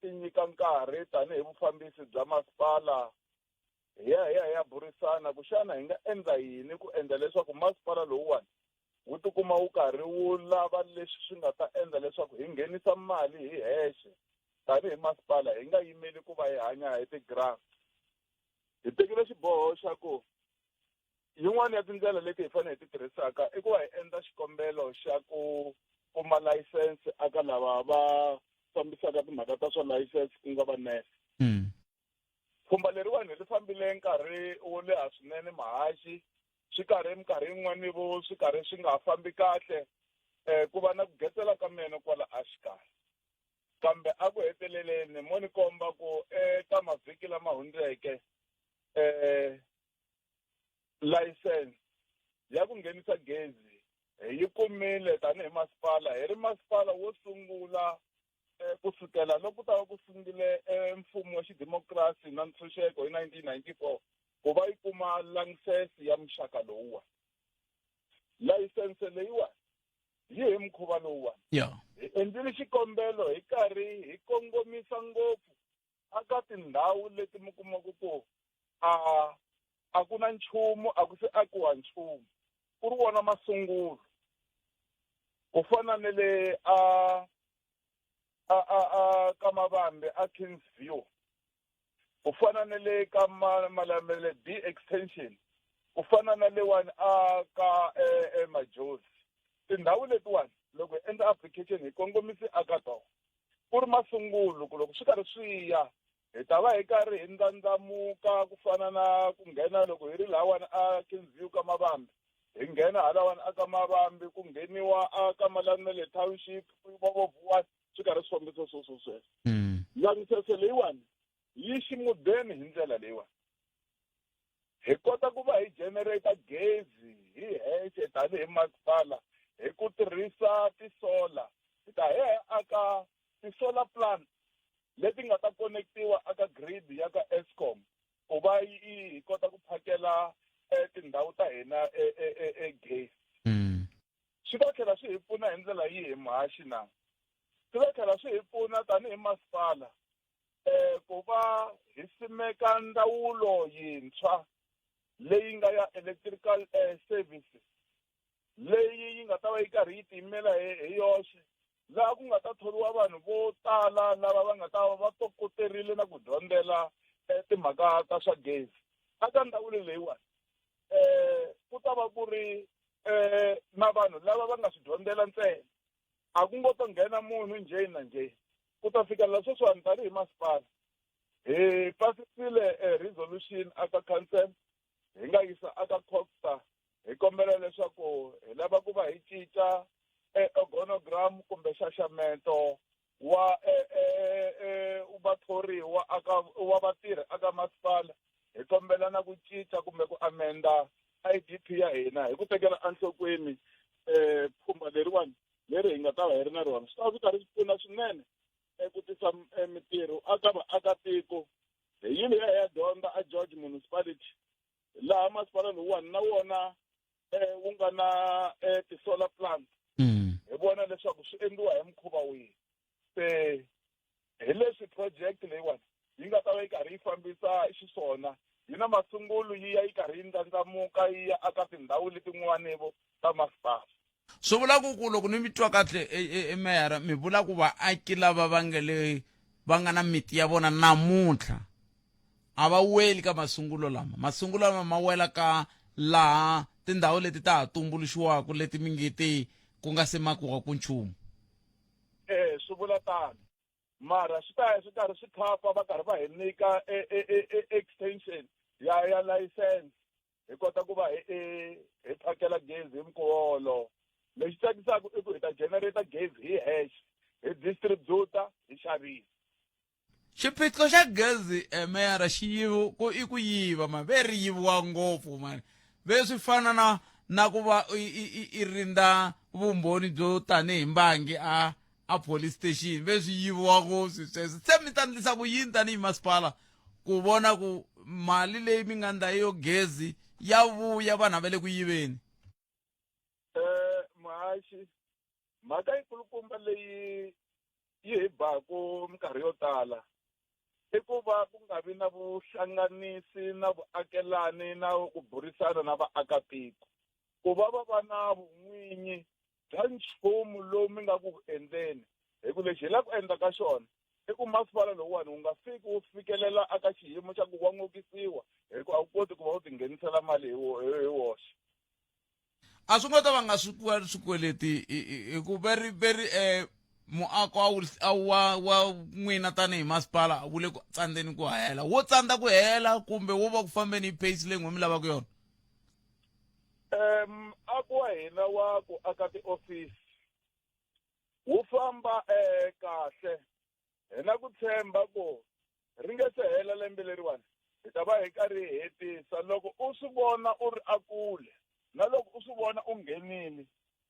tinyika nkarhi tanihi vufambisi bya masipala hi ya hi ya hi ya burisana ku xana hi nga endla yini ku endla leswaku masipala lowuwani wu tikuma wu karhi wu lava leswi swi nga ta endla leswaku hi nghenisa mali hi hexe tanihi masipala, hi nga yimeli ku va hi hanya hi ti-grant. Hi tekile xiboho xa ku yin'wana ya tindlela leti hi fanele hi ti tirhisaka i ku va hi endla xikombelo xa ku kuma layisense eka lava va fambisaka timhaka ta swa layisense, ku nga va NERSA. Pfhumba leriwani ri fambile nkarhi wo leha swinene, mahaxi swi karhi minkarhi yin'wani vo swi karhi swi nga fambi kahle, ku va na ku getsela ka meno kwala exikarhi. Kambe a ku heteleleni mo ni komba ku eka mavhiki lama hundzeke layisense ya ku nghenisa gezi hi yi kumile tanihi masipala, hi ri masipala wo sungula ku sukela loko ku ta va ku sungule mfumo wa xidemokirasi na ntshunxeko hi 1994 ku va yi kuma layisense ya muxaka lowuwa. Layisense leyiwa yi hi mukhuva lowuwa. Hi endlile xikombelo hi karhi hi kongomisa ngopfu aka tindhawu leti mi kumaka ku a ku na nchumu, a ku se akiwa nchumu, ku ri wona masungulo, ku fana ni le a ka Mavambe a Kings View, ku fana ni le ka Malamulele D extension, ku fana na lewani a ka Majozi. Tindhawu letiwani loko hi endla application hi kongomise aka tona, ku ri masungulo ku loko swi karhi swi ya Hi ta va hi karhi hi ndlandlamuka ku fana na ku nghena loko hi ri lahawani a Kingsview ka Mavambi, hi nghena halawani a ka Mavambi, ku ngheniwa a ka Malamulele Township, ku yiwa vo Vuwani, swi karhi swi fambisa swo swo sweswo. Ndzavisiso leyiwani yi ximudeni hi ndlela leyiwani. Hi kota ku va hi generator gezi hi hexe tanihi masipala hi ku tirhisa ti-solar. Hi ta hi ya aka ti-solar plant leti nga ta konektiwa aka grid ya ka Eskom ku va yi hi kota ku phakela eh, tindhawu ta hina e, e, e, e gezi. Swi ta tlhela swi hi pfuna hi ndlela yihi muhaxi na? Swi ta tlhela swi hi pfuna tanihi masipala eh ku va hi simeka ndzawulo yintshwa leyi nga ya electrical eh, services leyi yi nga ta va yi karhi yi tiyimela hi yoxe laha ku nga ta thoriwa vanhu vo tala lava va nga ta va va tokoterile na ku dyondzela eh, timhaka ta swa gezi aka ndzawulo leyiwani eh ku ta va ku ri eh na vanhu lava va nga swi dyondzela ntsena a ku ngo to nghena munhu njhe na njhe ku ta fikelela sweswiwani tanihi masipala hi pasisile eh, resolution aka council hi nga yisa aka costa hi kombela leswaku hi lava ku va hi cinca e organogram kumbe nxaxameto wa e, e, e, vathoriwa aka wa vatirhi aka masipala hi kombela na ku cinca kumbe ku amenda IDP ya hina hi ku tekela enhlokweni um pfhumba leriwani leri hi nga ta va hi ri na rona swi ta va swi karhi swi pfuna swinene eku tisa mintirho aka vaakatiko hi yini ya hi ya dyondza a George Municipality laha masipala lowuwani na wona wu nga na ti-solar plant hi vona leswaku swi endliwa hi mukhuva wihi se hi leswi project leyiwani yi nga ta va yi karhi yi fambisa xiswona yi na masungulo yi ya yi karhi yi ndlandlamuka yi ya aka tindhawu letin'wanivo ta masipala Swi vula ku ku loko ni mi twa kahle e, e, e meyara mi vula ku vaaki lava va nga le va nga na miti ya vona namuntlha a va weli ka masungulo lama masungulo lama ma wela ka laha tindhawu leti ta ha tumbuluxiwaka leti mi nge te ku nga se makiwa ku nchumu eh swi vula tano mara swi ta ya swi karhi swi khapa va karhi va hi nyika e, e, e, extension ya ya license hi kota ku va hi hi phakela gezi hi mukolo lexi tsakisaka i ku hi ta generator gezi hi hexe hi distributor hi xavisa Xiphiqo xa gezi eh, meyara xi yivi ku i ku yiva mani ve ri yiviwa ngopfu mani ve swi fana na na ku va i, i, i, i rindza vumbhoni byo tanihi mbangi a a police station ve swi yiviwa ngopfu sweswo se mi ta ndlisa ku yini tanihi masipala ku vona ku mali leyi mi nga ndla yo gezi ya vuya vanhu a va le ku yiveni eh muhaxi mhaka yikulukumba leyi yi hi baku minkarhi yo tala i ku va ku nga vi na vuhlanganisi na vuakelani na ku burisana na vaakatiko ku va va va na vun'winyi bya nchumu lowu mi nga ku ku endleni hi ku lexi hi lava ku endla ka xona i ku masipala lowuwani wu nga fiki wu fikelela aka xiyimo xa ku wa n'okisiwa hi ku a wu koti ku va wu tinghenisela mali hi woxe a swi nga ta va nga swi swikweleti hi ku ve ri ve ri um muako a wu a wa wa n'wina tanihi masipala wu le ku tsandzeni ku hela wo tsandza ku hela kumbe wo va ku fambeni hi pace leyi n'we mi lavaka yona um ako wa hina wa ku aka tiofisi wu famba um kahle hi na ku tshemba ku ri nge se hela lembe leriwani hi ta va hi karhi hi hetisa loko u swi vona u ri akule na loko u swi vona u nghenile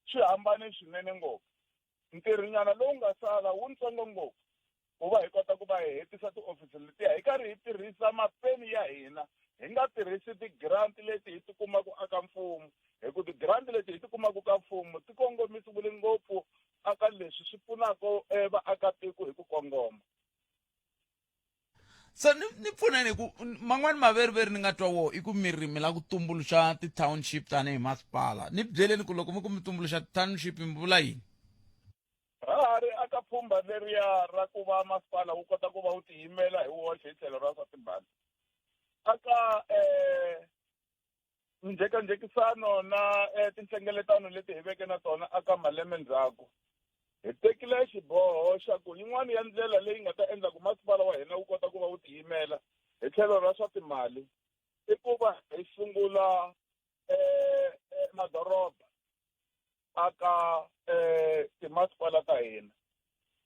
swi hambane swinene ngopfu ntirhonyana lowu nga sala wu ntsongo ngopfu ku va hi kota ku va hi hetisa tiofisi letiya hi karhi hi tirhisa mapeni ya hina hi nga tirhisi ti-grant leti hi ti kumaka aka mfumo hi ku ti-grant leti hi ti kumaka ka mfumo ti kongomisiwile ngopfu aka leswi swi pfunaka eh, vaakatiko hi ku kongoma se ni ni pfuneni ku man'wani maveriveri ni nga twa wo i ku mi ri mi lava ku tumbuluxa ti-township tanihi masipala ni byeleni ku loko mi ku mi tumbuluxa ti-township mi vula yini ra ha ri aka pfhumba leriya ra ku va masipala wu kota ku va wu tiyimela hi woxe hi tlhelo ra swa timali aka um minjhekanjhekisano na eh, tinhlengeletano leti hi veke na tona aka malembe ndzhaku Hi tekile xiboho xa ku yin'wana ya ndlela leyi nga ta endla ku masipala wa hina wu kota ku va wu tiyimela hi tlhelo ra swa timali i ku va hi sungula madoroba aka timasipala ta hina.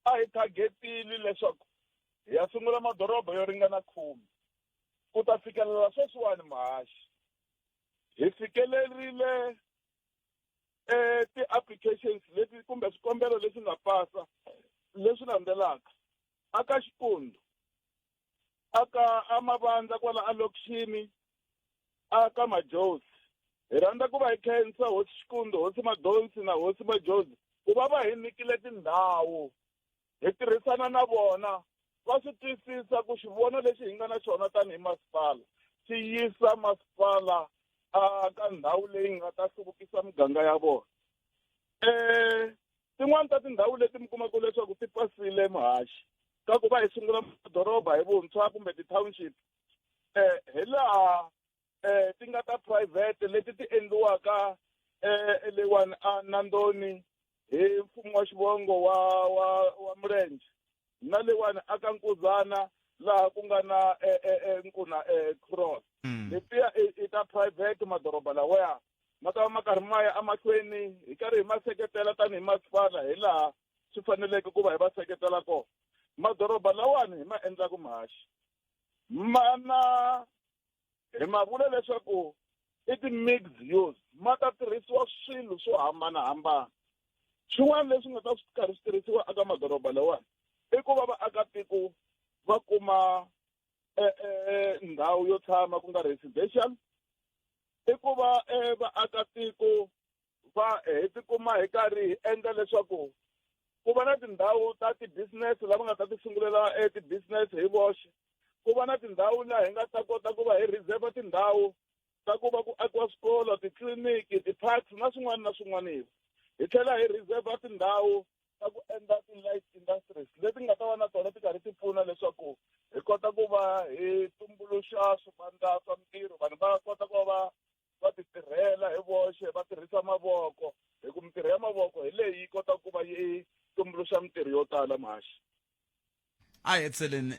A hi thagetile leswaku hi ya sungula madoroba yo ringana khume. Ku ta fikelela sweswiwani muhaxi, hi fikelerile ti-applications leti kumbe swikombelo leswi nga pasa leswi landzelaka aka Xikundu, aka amavandla kwala alokixini, aka Majozi. Hi rhandza ku va hi khensa Hosi Xikundu, Hosi Madonsi na Hosi Majozi ku va va hi nyikile tindhawu, hi tirhisana na vona, va swi twisisa ku xivono lexi hi nga na xona tanihi masipala xi yisa masipala ka ndhawu leyi nga ta hluvukisa miganga ya vona. Tin'wani ta tindhawu leti mi kumaka leswaku ti pasile muhaxi ka ku va hi sungula madoroba hi vuntshwa kumbe ti-township, hi laha ti nga ta private leti ti endliwaka leyiwani a Nandoni hi mfumo wa xivongo wa wa wa Mulenzhe, na leyiwani aka Nkuzana laha ku nga na Nkuna Cross. Letiya i ta private. Madoroba lawaya ma ta va ma karhi ma ya emahlweni hi karhi hi ma seketela tanihi masipala hi laha swi faneleke ku va hi va seketela kona. Madoroba lawani hi ma endlaku muhaxi ma na hi ma vula leswaku i ti-mixed use, ma ta tirhisiwa swilo swo hambanahambana. Swin'wana leswi nga ta swi karhi swi tirhisiwa eka madoroba lawani i ku va vaakatiko va kuma ndhawu yo tshama, ku nga residential. I ku va vaakatiko va hi tikuma hi karhi hi endla leswaku ku va na tindhawu ta ti-business lava nga ta ti sungulela ti-business hi voxe, ku va na tindhawu laha hi nga ta kota ku va hi reserve tindhawu ta ku va ku akiwa swikolo, titliliniki, ti-parks na swin'wana na swin'wana. Hi tlhela hi reserve tindhawu ta ku endla ti-light industries leti nga ta va na tona ti karhi ti pfuna leswaku hi kota ku va hi tumbuluxa swivandla swa mintirho, vanhu va kota ku va va ti tirhela hi voxe, va tirhisa mavoko, hi ku mintirho ya mavoko hi leyi yi kota ku va yi tumbuluxa mintirho yo tala muhaxi. A hi hetseleni,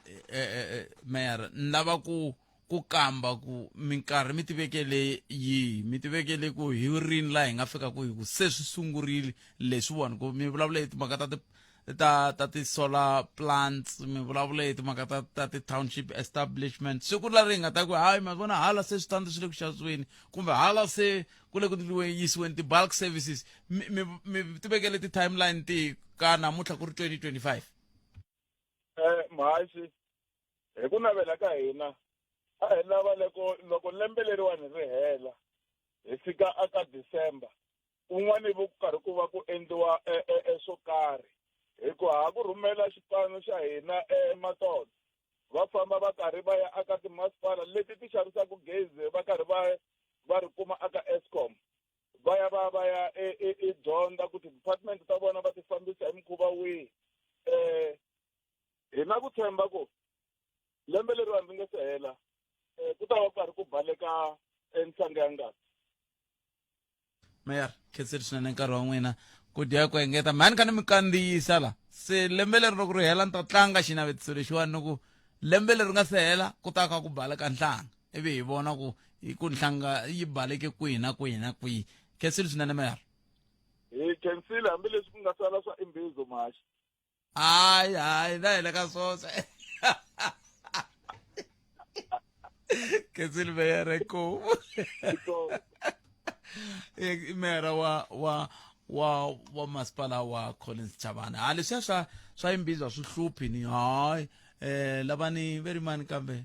mayor, ni lava ku kamba ku minkarhi mi tivekele yihi, mi tivekele ku hi rini laha hi nga fika ku hi ku se swi sungurile leswiwani, ku mi vulavula hi timhaka ta ti ta ta ti-solar plants, mi vulavula hi timhaka ta ti-township establishment, siku leri hi nga ta ku hayi ma vona hala se switandi swi le ku xavisiweni kumbe hala se ku le ku yisiweni ti-bulk services, mi tivekele ti-timeline tihi ka namuntlha ku ri 2025? Muhaxi, hi ku navela ka hina a hi lava loko lembe leriwani ri hela hi fika aka December kun'wani vo ku karhi ku va ku endliwa swo karhi, hi ku ha ku rhumela xipano xa hina eMatolo, va famba va karhi va ya aka timasipala leti ti xavisaka gezi, va karhi va ri kuma aka Eskom, va ya va ya e dyondza ku ti-department ta vona va ti fambisa hi mukhuva wihi. Hi na ku tshemba ku lembe leriwani ri nga se hela ku ta va karhi ku baleka nhlanga ya ngati. Mayor, khenseli swinene nkarhi wa n'wina ku dya ku engeta mhani kha ni mi kandziyisa la se lembe leri loko ri hela ni ta tlanga xinavetiso lexiwani ni ku lembe leri nga se hela ku ta ka ku baleka nhlanga, ivi hi vona ku hi ku nhlanga yi baleke kwihi na kwihi na kwihi. Khensile swinene, mayor. Hi khensile hambileswi ku nga sala swa imbizo muhaxi. Hayi hayi, na hela ka swoswe. Khensile mayor, inkomu. I meyara wa masipala wa Collins Chabane. Ha leswiya swa imbizo a swi hluphi ni hayi lavani ve ri mani kambe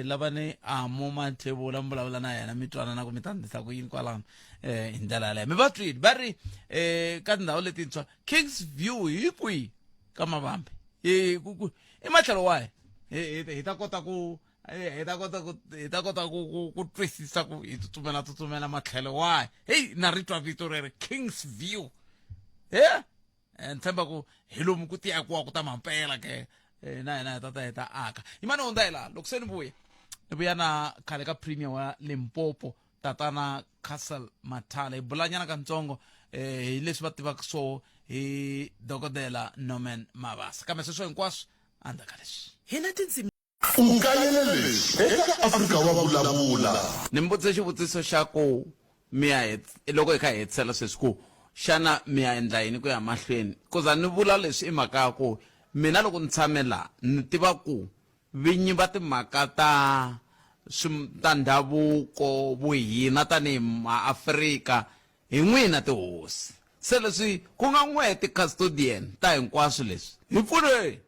lavani amo Mathebula mi vulavula na yena mi twanana ku mi ta ndlisa ku yini kwalano hi ndlela yaleyo. Mi va twile va ri ka tindhawu letintshwa Kings View hi kwihi ka Mavambi, i matlhelo wahi, hi ta kota ku hi ta kota ku hi ta kota ku ku twisisa ku hi tsutsumela tsutsumela matlhelo wahi. Heyi, na ri twa vito reri Kings View, he ni tshemba ku hi lomu ku tiakiwaka ta mampela ke na hina hi ta ta hi ta aka. Yimani hundza hi laha loko se ni vuya, ni vuya na khale ka premier wa Limpopo, tatana Castle Mathale, hi bulanyana katsongo. eh hi leswi va tivaka swo hi dokodela Norman Mabasa kambe sweswo hinkwaswo endzhaku ka leswi Hina tindzimi U kayele leswi eka Afrika wa Vulavula. Ni mi vutise xivutiso xa ku mi ya loko hi kha hi hetisela sweswi ku xana mi ya endla yini ku ya mahlweni ku za ni vula leswi i mhaka ya ku mina loko ni tshame la ni tiva ku vinyi va timhaka ta ta ndhavuko vuhina tanihi maafrika hi n'wina tihosi se leswi ku nga n'we ti-custodian ta hinkwaswo leswi hi pfuneni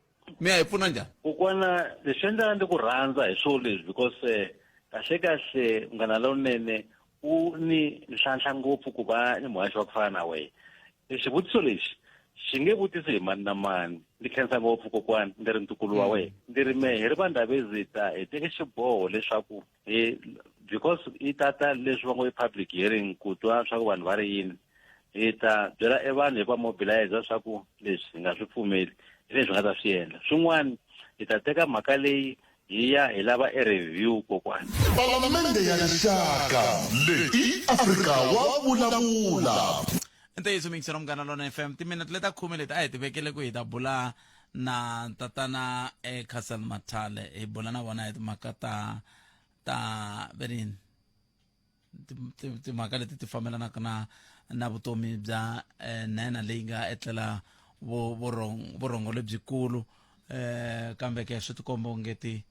mi ya hi pfuna njhani Kokwana leswi endlaka ndzi ku rhandza hi swo leswi because eh, kahle kahle munghana lowunene u ni nhlanhla ngopfu ku va ni muhaxi wa ku fana na wena xivutiso lexi xi nge vutisi hi mani na mani ndzi khensa ngopfu kokwana ndzi ri ntukulu wa wena ndzi ri mehe hi ri vandhavezita hi teke xiboho leswaku hi because i tata leswi va ngo i public hearing ku twa swa ku vanhu va ri yini hi ta byela e vanhu hi va mobilize swa ku leswi hi nga swi pfumeli hi leswi nga ta swi endla swin'wana hi ta teka mhaka leyi hi ya hi lava e review kokwana Palamende ya Rixaka leyi i Afrika wa vulavula. Ntiyiso mixero munghana lona FM timinete leta khume leti a hi ti vekele ku hi ta bula na tatana eh, Castle Mathale hi bula na vona hi timhaka ta ta verini timhaka leti ti fambelanaka na na vutomi bya eh, nhenha leyi nga etlela vurhongo lebyikulu eh kambe ke swi tikomba ongeti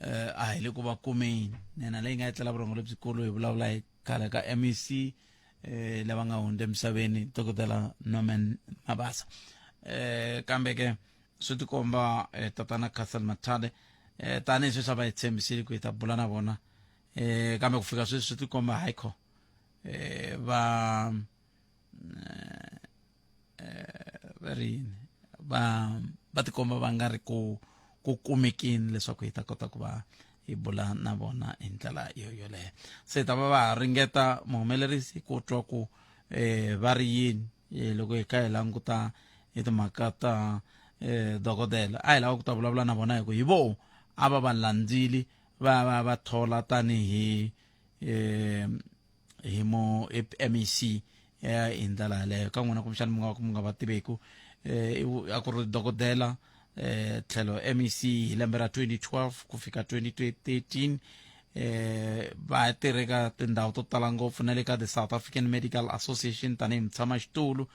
eh a hi le ku va kumeni nhenha leyi nga etlela vurhongo lebyikulu hi vulavula hi khale ka MEC eh lava nga hundza emisaveni dokodela Norman Mabasa eh kambe ke swi tikomba eh, tatana Castle Mathale eh tanihi sweswi a va hi tshembisile ku hi ta bula na vona eh kambe ku fika sweswi swi tikomba haikho eh va eh, eh va ri yini va va tikomba va nga ri ku ku kumekeni leswaku hi ta kota ku va hi bula na vona hi ndlela yo yoleyo se ta va va ha ringeta muhumelerisi ku twa ku eh va ri yini eh, loko hi kha hi languta hi timhaka ta eh dokodela a hi lava ku ta vulavula na vona hi ku hi voho a va va landzile va va va thola tanihi eh hi mo MEC eh, hi ndlela yaleyo ka n'wina kumbexana mi nga va ku mi nga va tiveku eh, a ku ri dokodela eh, tlhelo MEC hi lembe ra 2012 ku fika 2013 eh va tirhe ka tindhawu to tala ngopfu na le ka the South African Medical Association tanihi mutshamaxitulu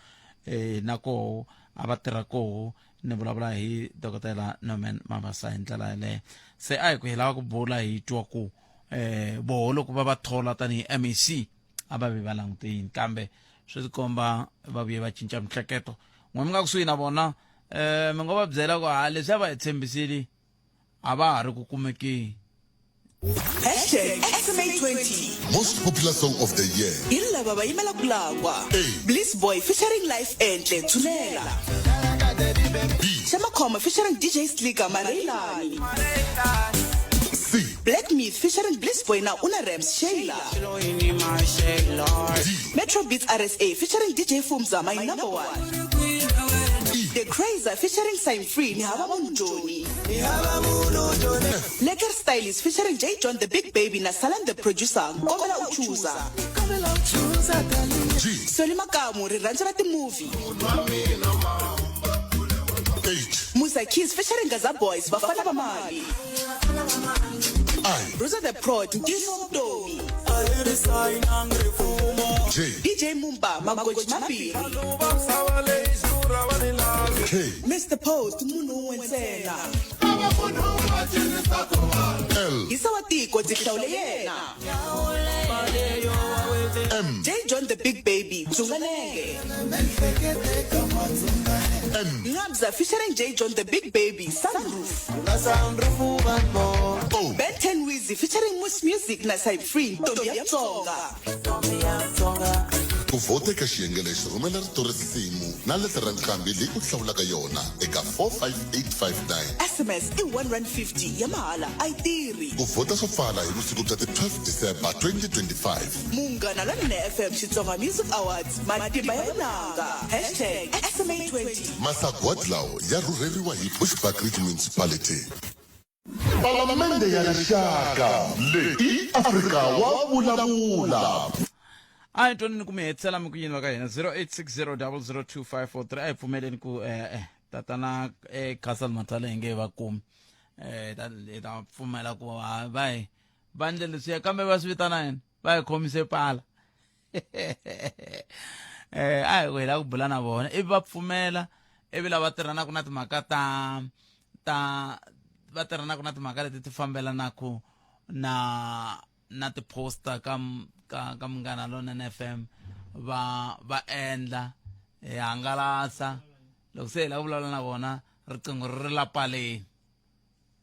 eh na koho a va tirha koho ni vulavula hi dokodela Norman Mabasa hi ndlela yaleyo se a hi ku hi lava ku bula hi twa ku eh voho loko va va thola tanihi MEC a va ve va langute yini kambe swi tikomba va vuye va cinca mihleketo n'we mi nga kusuhi na vona eh mi nga va byela ku ha leswi a va hi tshembisile a va ha ri ku kumekeni Hashtag SMA20. Most popular song of the year. Hi lava va yimela ku lakwa. Bliss Boy featuring Life Enhle Tshunela. Xamakhoma featuring DJ Slicker Mareilani. C. Black Myth featuring Bliss Boy na Una Rams Sheila. Metro Beats RSA featuring DJ Fumza My Number One. The Crazer featuring Sign Free ni Hava Munhu Joni. Lekker Stylist featuring J John the Big Baby na Salam the Producer Nkombela u chuza. Soli Makamu rirhandzu ra timovie. Musa Keys featuring Gaza Boys Vafana va Mali. Rosa the Prod Ntiyiso wa Vutomi. DJ Mumba Magoji Mambirhi. Mr Post munhu wun'we ntsena. Hisa wa tiko ndzi hlawule yena. J John the Big Baby Dzunganenge. Ngabza featuring J John the Big Baby Sunroof. Ben 10 Wheezy featuring Moose Music na Side Free Ntombi ya Tsonga. Ku vhota eka xiyenge lexi rhumela rito risimu na leta ra nqambi leyi u hlawulaka yona eka 45859. SMS i 1 ya mahala a yi tirhi. Ku vhota swo pfala hi vusiku bya ti 12 December 2025. Munghana Lonene FM Xitsonga Music Awards matimba ya vunanga. Hashtag SMA20. Masagwadi lawa ya rhurheriwa hi Bushbuckridge Municipality. Palamende ya Rixaka leyi i Afrika wa vulavula. A hi twanini ku mi hetisela mi ku yini va ka hina 0860002543 a hi pfumeleni ku eh, eh, tatana eh, Castle Matala hi nge va kumi eh, ta- hi ta pfumela ku ha, va hi va endle leswiya kambe va swi vitana yini va hi khomise pala eh a hi ku hi lava ku bula na vona ivi va pfumela ivi lava tirhanaka na timhaka ta ta va tirhanaka na timhaka leti ti fambelanaka na na ti-poster ka ka ka munghana lonene FM va va endla hi hangalasa loko se hi lava ku vulavula na vona riqingho ri ri la paleni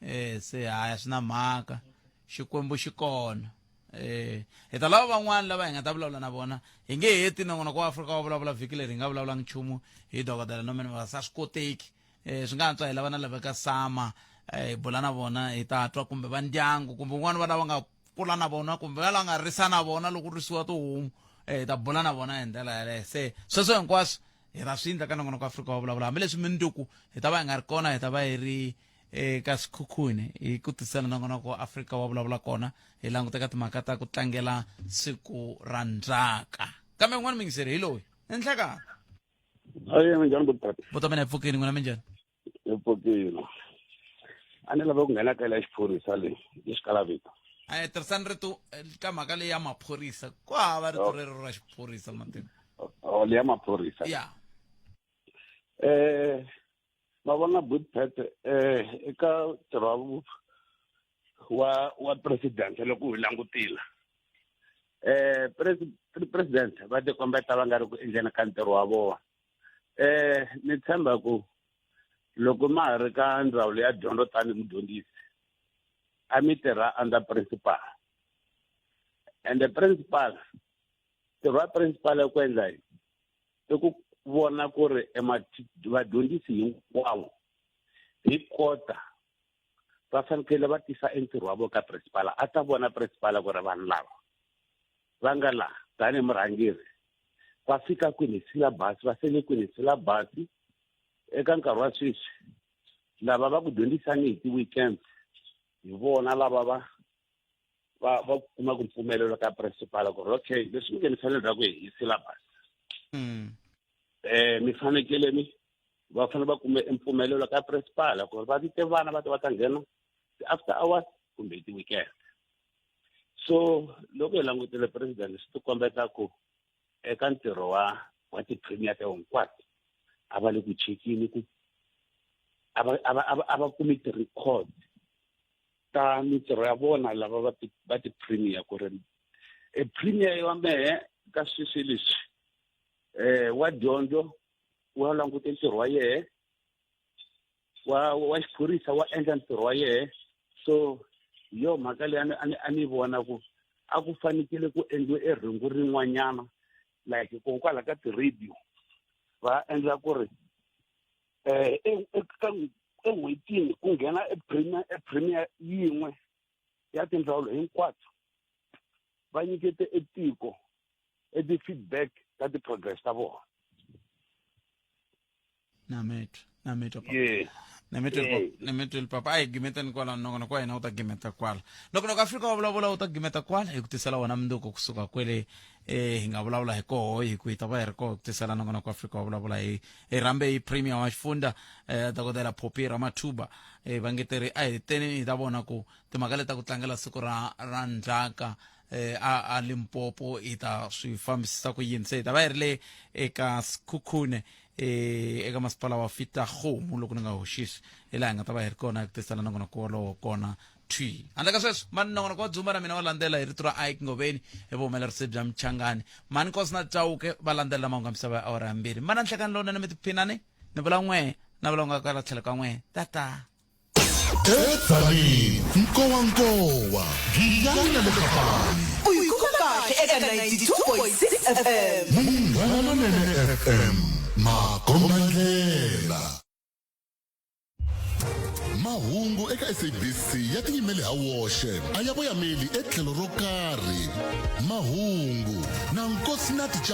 eh se haya swi na mhaka xikwembu xi kona eh hi ta lava van'wana lava hi nga ta vulavula na vona hi nge heti nongonoko wa afrika wa vulavula vhiki leri hi nga vulavulanga nchumu hi dokodela Norman Mabasa a swi koteki eh swi nga antswa hi lava na lava ka sama eh hi bula na vona hi ta twa kumbe va ndyangu kumbe un'wana va lava nga kula na vona kumbe va lava nga risa na vona loko risiwa tihomu eh hi ta bula na vona hi ndlela yaleyo se sweswo hinkwaswo hi ta swi endla ka nongonoko wa afrika wa vulavula hambileswi minduku hi ta va hi nga ri kona hi ta va hi ri eka Sekhukhune hi ku tisela nongonoko wa Afrika wa vulavula kona hi languta ka timhaka ta ku tlangela siku ra ndzhaka kambe un'wana mingiseri hi loyi enhlekani ayi minjhani butata buta mina hi pfukini n'wina minjhani hi pfukile a ni lava ku nghena ka leya xiphorisa leyi i xikalavito a hi tirhisani rito ka mhaka leyi ya maphorisa ku hava rito rero ra xiphorisa mativa o leya maphorisa ya eh ma vona Bootpet eh eka ntirho wa wa president loko hi langutile eh president va tikombeta va nga ri ku endleni ka ntirho wa vona eh ni tshemba ku loko ma ha ri ka ndzawulo ya dyondzo tanihi mudyondzisi a mi tirha under principal and the principal ntirho wa principal ku endla yini i ku vona ku ri vadyondzisi hinkwavo hi kota va fanekele va tisa entirho wa vona ka principal a ta vona principal ku ri vanhu lava va nga laha tanihi murhangeri va fika kwini hi syllabus va sele kwini hi syllabus eka nkarhi wa sweswi lava va ku dyondzisani hi ti-weekends hi vona lava va va va kuma ku mpfumelelo ka principal ku ri okay leswi mi nge ni fanele ku hi syllabus mm. eh mi fanekele mi va fanele va kume mpfumelelo ka principal ku ri va vite vana va ta va ta nghena ti-after hours kumbe ti-weekend so loko hi langutile president swi tikombeta ku eka ntirho wa wa ti-premier ta hinkwato a va le ku chekini ku a va a va a va kumi ti-record ta mintirho ya vona lava va ti va ti-premier ku ri e premier wa mehe ka sweswi leswi eh wa dyondzo wa langute ntirho wa yehe wa wa xiphorisa wa endla ntirho wa yehe so hi yo mhaka leyi a ni a ni vona ku a ku fanekele ku endliwe e rhengu rin'wanyana like kokwala ka ti-radio va endla ku ri eh eka en'hwetini ku nghena e premier e premier yin'we ya tindzawulo hinkwato va nyikete etiko e ti-feedback ta ti-progress ta vona na metro na metro papa yeah. na metro yeah. na metro papa a hi gimeteni kwala nongonoko wa hina wu ta gimeta kwala nongonoko afrika wa vulavula wu ta gimeta kwala hi ku tisela wona mundzuku kusuka kwele eh hi nga vulavula hi koho hi ku hi ta va hi ri koho ku tisela nongonoko afrika wa vulavula hi hi rhambe hi premier wa xifunda eh dokodela Phophi Ramathuba eh va nge teri a hi teni hi ta vona ku timhaka leti ta ku tlangela siku ra ra ndzhaka eh a a Limpopo hi ta swi fambisisa ku yini se hi ta va hi ri le eka Sekhukhune eh eka masipala wa Fitaghomu loko ni nga hoxisi hi laha hi nga ta va hi ri kona hi ku tisela nongonoko wolowo kona thwi handle ka sweswo mani nongonoko wa dzumba na mina wa landzela hi rito ra ike ngoveni hi vuhumelerisi bya mchangani mani nkosi na chauke va landzelela mahungu ya misava ya awara ya mbirhi mana nhlekani lowunene mi tiphinani ni vula n'we na vula nga kwala tlhelo ka n'we tata edzanini nkowankowa giyani na le kapani U yi kuma kahle eka 92.6 FM. Munghana Lonene FM makombandlela mahungu eka sabc ya tiyimele ha woxe a ya voyameli etlhelo ro karhi mahungu na nkosinati chauke.